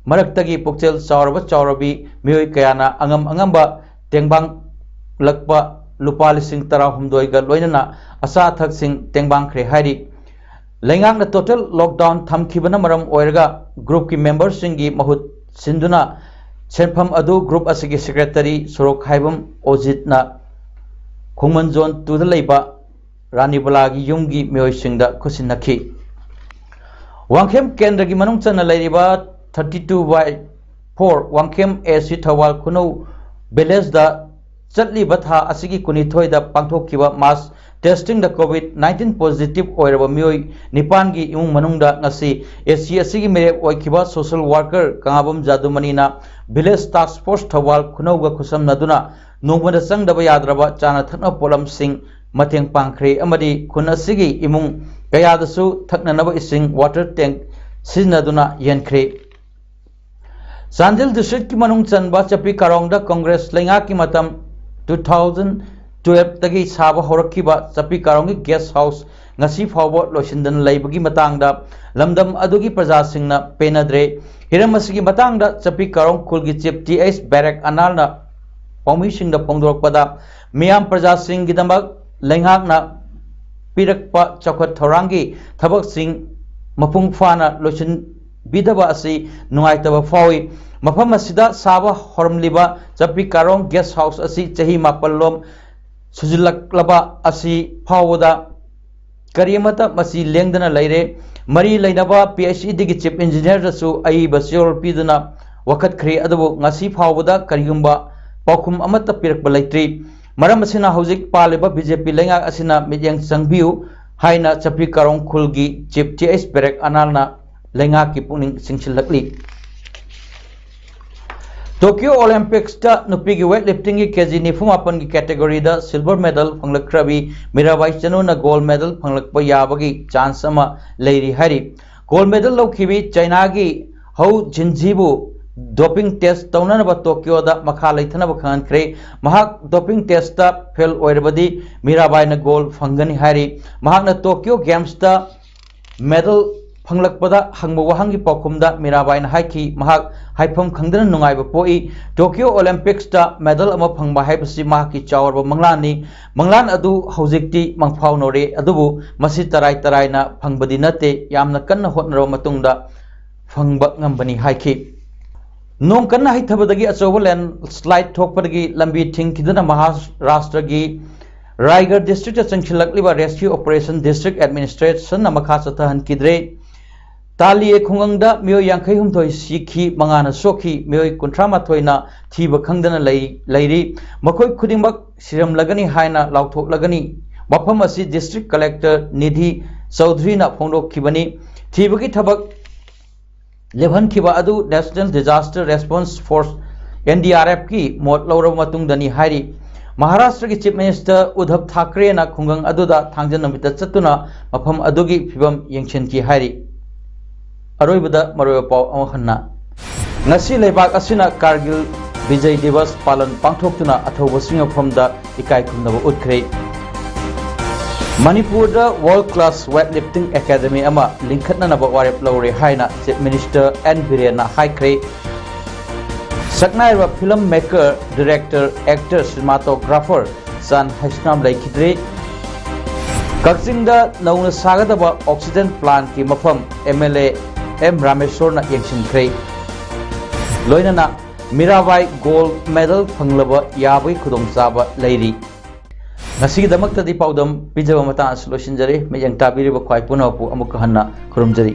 ꯃꯔꯛꯇꯒꯤ ꯄꯨꯛꯆꯦꯜ ꯆꯥꯎꯔꯕ ꯆꯥꯎꯔꯕꯤ ꯃꯤꯑꯣꯏ ꯀꯌꯥꯅ ꯑꯉꯝ ꯑꯉꯝꯕ ꯇꯦꯡꯕꯥꯡꯂꯛꯄ ꯂꯨꯄꯥ ꯂꯤꯁꯤꯡ ꯇꯔꯥꯍꯨꯝꯗꯣꯏꯒ ꯂꯣꯏꯅꯅ ꯑꯆꯥ ꯑꯊꯛꯁꯤꯡ ꯇꯦꯡꯕꯥꯡꯈ꯭ꯔꯦ ꯍꯥꯏꯔꯤ꯫ ꯂꯩꯉꯥꯛꯅ ꯇꯣꯇꯦꯜ ꯂꯣꯛꯗꯥꯎꯟ ꯊꯝꯈꯤꯕꯅ ꯃꯔꯝ ꯑꯣꯏꯔꯒ ꯒ꯭ꯔꯨꯞꯀꯤ ꯃꯦꯝꯕꯔꯁꯤꯡꯒꯤ ꯃꯍꯨꯠ ꯁꯤꯟꯗꯨꯅ ꯁꯦꯟꯐꯝ ꯑꯗꯨ ꯒ꯭ꯔꯨꯞ ꯑꯁꯤꯒꯤ ꯁꯦꯀ꯭ꯔꯦꯇꯔꯤ ꯁꯣꯔꯣꯛꯈꯥꯏꯕꯝ ꯑꯣꯖꯤꯠꯅ ꯈꯣꯡꯃꯟꯖꯣꯟ ꯇꯨꯗ ꯂꯩꯕ ꯔꯥꯅꯤꯕꯂꯥꯒꯤ ꯌꯨꯝꯒꯤ ꯃꯤꯑꯣꯏꯁꯤꯡꯗ ꯈꯨꯠꯁꯤꯟꯅꯈꯤ꯫ ꯋꯥꯡꯈꯦꯝ ꯀꯦꯟꯗ꯭ꯔꯒꯤ ꯃꯅꯨꯡ ꯆꯟꯅ ꯂꯩꯔꯤꯕ thirty two by four Wangkhem A C Thoubal ꯈꯨꯅꯧ ꯚꯤꯂꯦꯖꯗ ꯆꯠꯂꯤꯕ ꯊꯥ ꯑꯁꯤꯒꯤ ꯀꯨꯟꯅꯤꯊꯣꯏꯗ ꯄꯥꯡꯊꯣꯛꯈꯤꯕ ꯃꯥꯁ ꯇꯦꯁꯇꯤꯡꯗ ꯀꯣꯚꯤꯗ ꯅꯥꯏꯟꯇꯤꯟ ꯄꯣꯖꯤꯇꯤꯚ ꯑꯣꯏꯔꯕ ꯃꯤꯑꯣꯏ ꯅꯤꯄꯥꯟꯒꯤ ꯏꯃꯨꯡ ꯃꯅꯨꯡꯗ ꯉꯁꯤ ꯑꯦ ꯁꯤ ꯑꯁꯤꯒꯤ ꯃꯤꯔꯦꯞ ꯑꯣꯏꯈꯤꯕ ꯁꯣꯁꯦꯜ ꯋꯥꯔꯀꯔ ꯀꯉꯥꯕꯝ ꯖꯥꯗꯨꯃꯅꯤꯅ ꯚꯤꯂꯦꯖ ꯇꯥꯛꯁ ꯐꯣꯔꯁ ꯊꯧꯕꯥꯜ ꯈꯨꯅꯧꯒ ꯈꯨꯠꯁꯝꯅꯗꯨꯅ ꯅꯣꯡꯃꯗ ꯆꯪꯗꯕ ꯌꯥꯗ꯭ꯔꯕ ꯆꯥꯅ ꯊꯛꯅꯕ ꯄꯣꯠꯂꯝꯁꯤꯡ ꯃꯇꯦꯡ ꯄꯥꯡꯈ꯭ꯔꯦ ꯑꯃꯗꯤ ꯈꯨꯟ ꯑꯁꯤꯒꯤ ꯏꯃꯨꯡ ꯀꯌꯥꯗꯁꯨ ꯊꯛꯅꯅꯕ ꯏꯁꯤꯡ ꯋꯥꯇꯔ ꯇꯦꯡ ꯁꯤꯖꯤꯟꯅꯗꯨꯅ ꯌꯦꯟꯈ꯭ꯔꯦ꯫ ꯆꯥꯟꯗꯦꯜ ꯗꯤꯁꯇ꯭ꯔꯤꯛꯀꯤ ꯃꯅꯨꯡ ꯆꯟꯕ ꯆꯄꯤ ꯀꯥꯔꯣꯡꯗ ꯀꯪꯒ꯭ꯔꯦꯁ ꯂꯩꯉꯥꯛꯀꯤ ꯃꯇꯝ two thousand ꯇꯨꯌꯦꯜꯐꯇꯒꯤ ꯁꯥꯕ ꯍꯧꯔꯛꯈꯤꯕ ꯆꯞꯄꯤ ꯀꯥꯔꯣꯡꯒꯤ ꯒꯦꯁ ꯍꯥꯎꯁ ꯉꯁꯤ ꯐꯥꯎꯕ ꯂꯣꯏꯁꯤꯟꯗꯅ ꯂꯩꯕꯒꯤ ꯃꯇꯥꯡꯗ ꯂꯝꯗꯝ ꯑꯗꯨꯒꯤ ꯄ꯭ꯔꯖꯥꯁꯤꯡꯅ ꯄꯦꯟꯅꯗ꯭ꯔꯦ꯫ ꯍꯤꯔꯝ ꯑꯁꯤꯒꯤ ꯃꯇꯥꯡꯗ ꯆꯞꯄꯤ ꯀꯥꯔꯣꯡ ꯈꯨꯜꯒꯤ ꯆꯤꯞ ꯇꯤ ꯑꯩꯆ ꯕꯦꯔꯦꯛ ꯑꯅꯥꯜꯅ ꯄꯥꯎꯃꯤꯁꯤꯡꯗ ꯐꯣꯡꯗꯣꯔꯛꯄꯗ, ꯃꯤꯌꯥꯝ ꯄ꯭ꯔꯖꯥꯁꯤꯡꯒꯤꯗꯃꯛ ꯂꯩꯉꯥꯛꯅ ꯄꯤꯔꯛꯄ ꯆꯥꯎꯈꯠ ꯊꯧꯔꯥꯡꯒꯤ ꯊꯕꯛꯁꯤꯡ ꯃꯄꯨꯡ ꯐꯥꯅ ꯂꯣꯏꯁꯤꯟꯕꯤꯗꯕ ꯑꯁꯤ ꯅꯨꯡꯉꯥꯏꯇꯕ ꯐꯥꯎꯏ꯫ ꯃꯐꯝ ꯑꯁꯤꯗ ꯁꯥꯕ ꯍꯧꯔꯝꯂꯤꯕ ꯆꯞꯄꯤ ꯀꯥꯔꯣꯡ ꯒꯦꯁ ꯍꯥꯎꯁ ꯑꯁꯤ ꯆꯍꯤ ꯃꯥꯄꯜ ꯂꯣꯝ ꯁꯨꯖꯤꯜꯂꯛꯂꯕ ꯑꯁꯤ ꯐꯥꯎꯕꯗ ꯀꯔꯤ ꯑꯃꯠꯇ ꯃꯁꯤ ꯂꯦꯡꯗꯅ ꯂꯩꯔꯦ꯫ ꯃꯔꯤ ꯂꯩꯅꯕ ꯄꯤ ꯑꯩꯆ ꯏ ꯗꯤꯒꯤ ꯆꯤꯞ ꯏꯟꯖꯤꯅꯤꯌꯔꯗꯁꯨ ꯑꯏꯕ ꯆꯦꯔꯣꯜ ꯄꯤꯗꯨꯅ ꯋꯥꯀꯠꯈ꯭ꯔꯦ, ꯑꯗꯨꯕꯨ ꯉꯁꯤ ꯐꯥꯎꯕꯗ ꯀꯔꯤꯒꯨꯝꯕ ꯄꯥꯎꯈꯨꯝ ꯑꯃꯠꯇ ꯄꯤꯔꯛꯄ ꯂꯩꯇ꯭ꯔꯤ꯫ ꯃꯔꯝ ꯑꯁꯤꯅ ꯍꯧꯖꯤꯛ ꯄꯥꯜꯂꯤꯕ ꯕꯤ ꯖꯦ ꯄꯤ ꯂꯩꯉꯥꯛ ꯑꯁꯤꯅ ꯃꯤꯠꯌꯦꯡ ꯆꯪꯕꯤꯌꯨ ꯍꯥꯏꯅ ꯆꯞꯄꯤ ꯀꯥꯔꯣꯡ ꯈꯨꯜꯒꯤ ꯆꯤꯞ ꯇꯤ ꯑꯩꯆ ꯕꯦꯔꯦꯛ ꯑꯅꯥꯜꯅ ꯂꯩꯉꯥꯛꯀꯤ ꯄꯨꯛꯅꯤꯡ ꯆꯤꯡꯁꯤꯜꯂꯛꯂꯤ꯫ ꯇꯣꯀꯤꯌꯣ ꯑꯣꯂꯦꯝꯄꯤꯛꯁꯇ ꯅꯨꯄꯤꯒꯤ ꯋꯦꯠ ꯂꯤꯐꯇꯤꯡꯒꯤ ꯀꯦ ꯖꯤ ꯅꯤꯐꯨ ꯃꯥꯄꯟꯒꯤ ꯀꯦꯇꯦꯒꯣꯔꯤꯗ ꯁꯤꯜꯚꯔ ꯃꯦꯗꯜ ꯐꯪꯂꯛꯈ꯭ꯔꯕꯤ ꯃꯤꯔꯥꯕꯥꯏ ꯆꯅꯨꯅ ꯒꯣꯜ ꯃꯦꯗꯜ ꯐꯪꯂꯛꯄ ꯌꯥꯕꯒꯤ ꯆꯥꯟꯁ ꯑꯃ ꯂꯩꯔꯤ ꯍꯥꯏꯔꯤ꯫ ꯒꯣꯜ ꯃꯦꯗꯜ ꯂꯧꯈꯤꯕꯤ ꯆꯥꯏꯅꯥꯒꯤ ꯍꯧ ꯖꯤꯟꯖꯤꯕꯨ ꯗꯣꯄꯤꯡ ꯇꯦꯁ ꯇꯧꯅꯅꯕ ꯇꯣꯀꯤꯌꯣꯗ ꯃꯈꯥ ꯂꯩꯊꯅꯕ ꯈꯪꯍꯟꯈ꯭ꯔꯦ꯫ ꯃꯍꯥꯛ ꯗꯣꯄꯤꯡ ꯇꯦꯁꯇ ꯐꯦꯜ ꯑꯣꯏꯔꯕꯗꯤ ꯃꯤꯔꯥꯕꯥꯏꯅ ꯒꯣꯜ ꯐꯪꯒꯅꯤ ꯍꯥꯏꯔꯤ꯫ ꯃꯍꯥꯛꯅ ꯇꯣꯀꯤꯌꯣ ꯒꯦꯝꯁꯇ ꯃꯦꯗꯜ ꯐꯪꯂꯛꯄꯗ ꯍꯪꯕ ꯋꯥꯍꯪꯒꯤ ꯄꯥꯎꯈꯨꯝꯗ ꯃꯤꯔꯥꯕꯥꯏꯅ ꯍꯥꯏꯈꯤ, ꯃꯍꯥꯛ ꯍꯥꯏꯐꯝ ꯈꯪꯗꯅ ꯅꯨꯡꯉꯥꯏꯕ ꯄꯣꯛꯏ꯫ ꯇꯣꯀꯤꯌꯣ ꯑꯣꯂꯦꯝꯄꯤꯛꯁꯇ ꯃꯦꯗꯜ ꯑꯃ ꯐꯪꯕ ꯍꯥꯏꯕꯁꯤ ꯃꯍꯥꯛꯀꯤ ꯆꯥꯎꯔꯕ ꯃꯪꯂꯥꯟꯅꯤ꯫ ꯃꯪꯂꯥꯟ ꯑꯗꯨ ꯍꯧꯖꯤꯛꯇꯤ ꯃꯪꯐꯥꯎꯅꯔꯦ, ꯑꯗꯨꯕꯨ ꯃꯁꯤ ꯇꯔꯥꯏ ꯇꯔꯥꯏꯅ ꯐꯪꯕꯗꯤ ꯅꯠꯇꯦ, ꯌꯥꯝꯅ ꯀꯟꯅ ꯍꯣꯠꯅꯔꯕ ꯃꯇꯨꯡꯗ ꯐꯪꯕ ꯉꯝꯕꯅꯤ ꯍꯥꯏꯈꯤ꯫ ꯅꯣꯡ ꯀꯟꯅ ꯍꯩꯊꯕꯗꯒꯤ ꯑꯆꯧꯕ ꯂꯦꯟꯁ꯭ꯂꯥꯏꯗ ꯊꯣꯛꯄꯗꯒꯤ ꯂꯝꯕꯤ ꯊꯤꯡꯈꯤꯗꯨꯅ ꯃꯍꯥꯔꯥꯁꯇ꯭ꯔꯒꯤ ꯔꯥꯏꯒꯔ ꯗꯤꯁꯇ꯭ꯔꯤꯛꯇ ꯆꯪꯁꯤꯜꯂꯛꯂꯤꯕ ꯔꯦꯁꯀ꯭ꯌꯨ ꯑꯣꯄꯔꯦꯁꯟ ꯗꯤꯁꯇ꯭ꯔꯤꯛ ꯑꯦꯗꯃꯤꯅꯤꯁꯇ꯭ꯔꯦꯁꯟꯅ ꯃꯈꯥ ꯆꯠꯊꯍꯟꯈꯤꯗ꯭ꯔꯦ꯫ ꯇꯥꯂꯤꯌꯦ ꯈꯨꯡꯒꯪꯗ ꯃꯤꯑꯣꯏ ꯌꯥꯡꯈꯩ ꯍꯨꯝꯗꯣꯏ ꯁꯤꯈꯤ, ꯃꯉꯥꯅ ꯁꯣꯛꯈꯤ, ꯃꯤꯑꯣꯏ ꯀꯨꯟꯊ꯭ꯔꯥ ꯃꯥꯊꯣꯏꯅ ꯊꯤꯕ ꯈꯪꯗꯅ ꯂꯩ-, ꯂꯩꯔꯤ꯫ ꯃꯈꯣꯏ ꯈꯨꯗꯤꯡꯃꯛ ꯁꯤꯔꯝꯂꯒꯅꯤ ꯍꯥꯏꯅ ꯂꯥꯎꯊꯣꯛꯂꯒꯅꯤ꯫ ꯋꯥꯐꯝ ꯑꯁꯤ ꯗꯤꯁꯇ꯭ꯔꯤꯛ ꯀꯂꯦꯛꯇꯔ ꯅꯤꯙꯤ ꯆꯧꯙꯔꯤꯅ ꯐꯣꯡꯗꯣꯛꯈꯤꯕꯅꯤ꯫ ꯊꯤꯕꯒꯤ ꯊꯕꯛ ꯂꯦꯞꯍꯟꯈꯤꯕ ꯑꯗꯨ National Disaster Response Force, N D R F ꯀꯤ ꯃꯣꯠ ꯂꯧꯔꯕ ꯃꯇꯨꯡꯗꯅꯤ ꯍꯥꯏꯔꯤ꯫ ꯃꯍꯥꯔꯥꯁꯇ꯭ꯔꯒꯤ ꯆꯤꯐ ꯃꯤꯅꯤꯁꯇꯔ ꯎꯗꯙꯕ ꯊꯥꯀ꯭ꯔꯦꯅ ꯈꯨꯡꯒꯪ ꯑꯗꯨꯗ ꯊꯥꯡꯖ ꯅꯨꯃꯤꯠꯇ ꯆꯠꯇꯨꯅ ꯃꯐꯝ ꯑꯗꯨꯒꯤ ꯐꯤꯕꯝ ꯌꯦꯡꯁꯤꯟꯈꯤ ꯍꯥꯏꯔꯤ꯫ ꯑꯔꯣꯏꯕꯗ ꯃꯔꯨꯑꯣꯏꯕ ꯄꯥꯎ ꯑꯃꯨꯛ ꯍꯟꯅ꯫ ꯉꯁꯤ ꯂꯩꯕꯥꯛ ꯑꯁꯤꯅ ꯀꯥꯔꯒꯤꯜ ꯕꯤꯖꯩ ꯗꯤꯕꯁ ꯄꯥꯂꯟ ꯄꯥꯡꯊꯣꯛꯇꯨꯅ ꯑꯊꯧꯕꯁꯤꯡ ꯃꯐꯝꯗ ꯏꯀꯥꯏ ꯈꯨꯝꯅꯕ ꯎꯠꯈ꯭ꯔꯦ꯫ ꯃꯅꯤꯄꯨꯔꯗ World Class Weightlifting Academy ꯑꯃ ꯂꯤꯡꯈꯠꯅꯅꯕ ꯋꯥꯔꯦꯞ ꯂꯧꯔꯦ ꯍꯥꯏꯅ Chief Minister ꯑꯦꯟ ꯕꯤꯔꯦꯟꯅ ꯍꯥꯏꯈ꯭ꯔꯦ꯫ ꯁꯛꯅꯥꯏꯔꯕ film maker, director, actor, cinematographer ꯆꯥꯟ ꯍꯩꯁꯅꯥꯝ ꯂꯩꯈꯤꯗ꯭ꯔꯦ꯫ ꯀꯛꯆꯤꯡꯗ ꯅꯧꯅ ꯁꯥꯒꯗꯕ oxygen plantꯀꯤ ꯃꯐꯝ MLA ꯑꯦꯝ ꯔꯥꯃꯦꯁꯣꯔꯅ ꯌꯦꯡꯁꯤꯟꯈ꯭ꯔꯦ꯫ ꯂꯣꯏꯅꯅ ꯃꯤꯔꯥꯕꯥꯏ gold medal ꯐꯪꯂꯕ ꯌꯥꯕꯒꯤ ꯈꯨꯗꯣꯡꯆꯥꯕ ꯂꯩꯔꯤ꯫ ꯉꯁꯤꯒꯤꯗꯃꯛꯇꯗꯤ ꯄꯥꯎꯗꯝ ꯄꯤꯖꯕ ꯃꯇꯥꯡ ꯑꯁꯤꯗ ꯂꯣꯏꯁꯤꯟꯖꯔꯦ꯫ ꯃꯤꯠꯌꯦꯡ ꯇꯥꯕꯤꯔꯤꯕ ꯈ꯭ꯋꯥꯏ ꯄꯨꯝꯅꯃꯛꯄꯨ ꯑꯃꯨꯛꯀ ꯍꯟꯅ ꯈꯨꯔꯨꯝꯖꯔꯤ꯫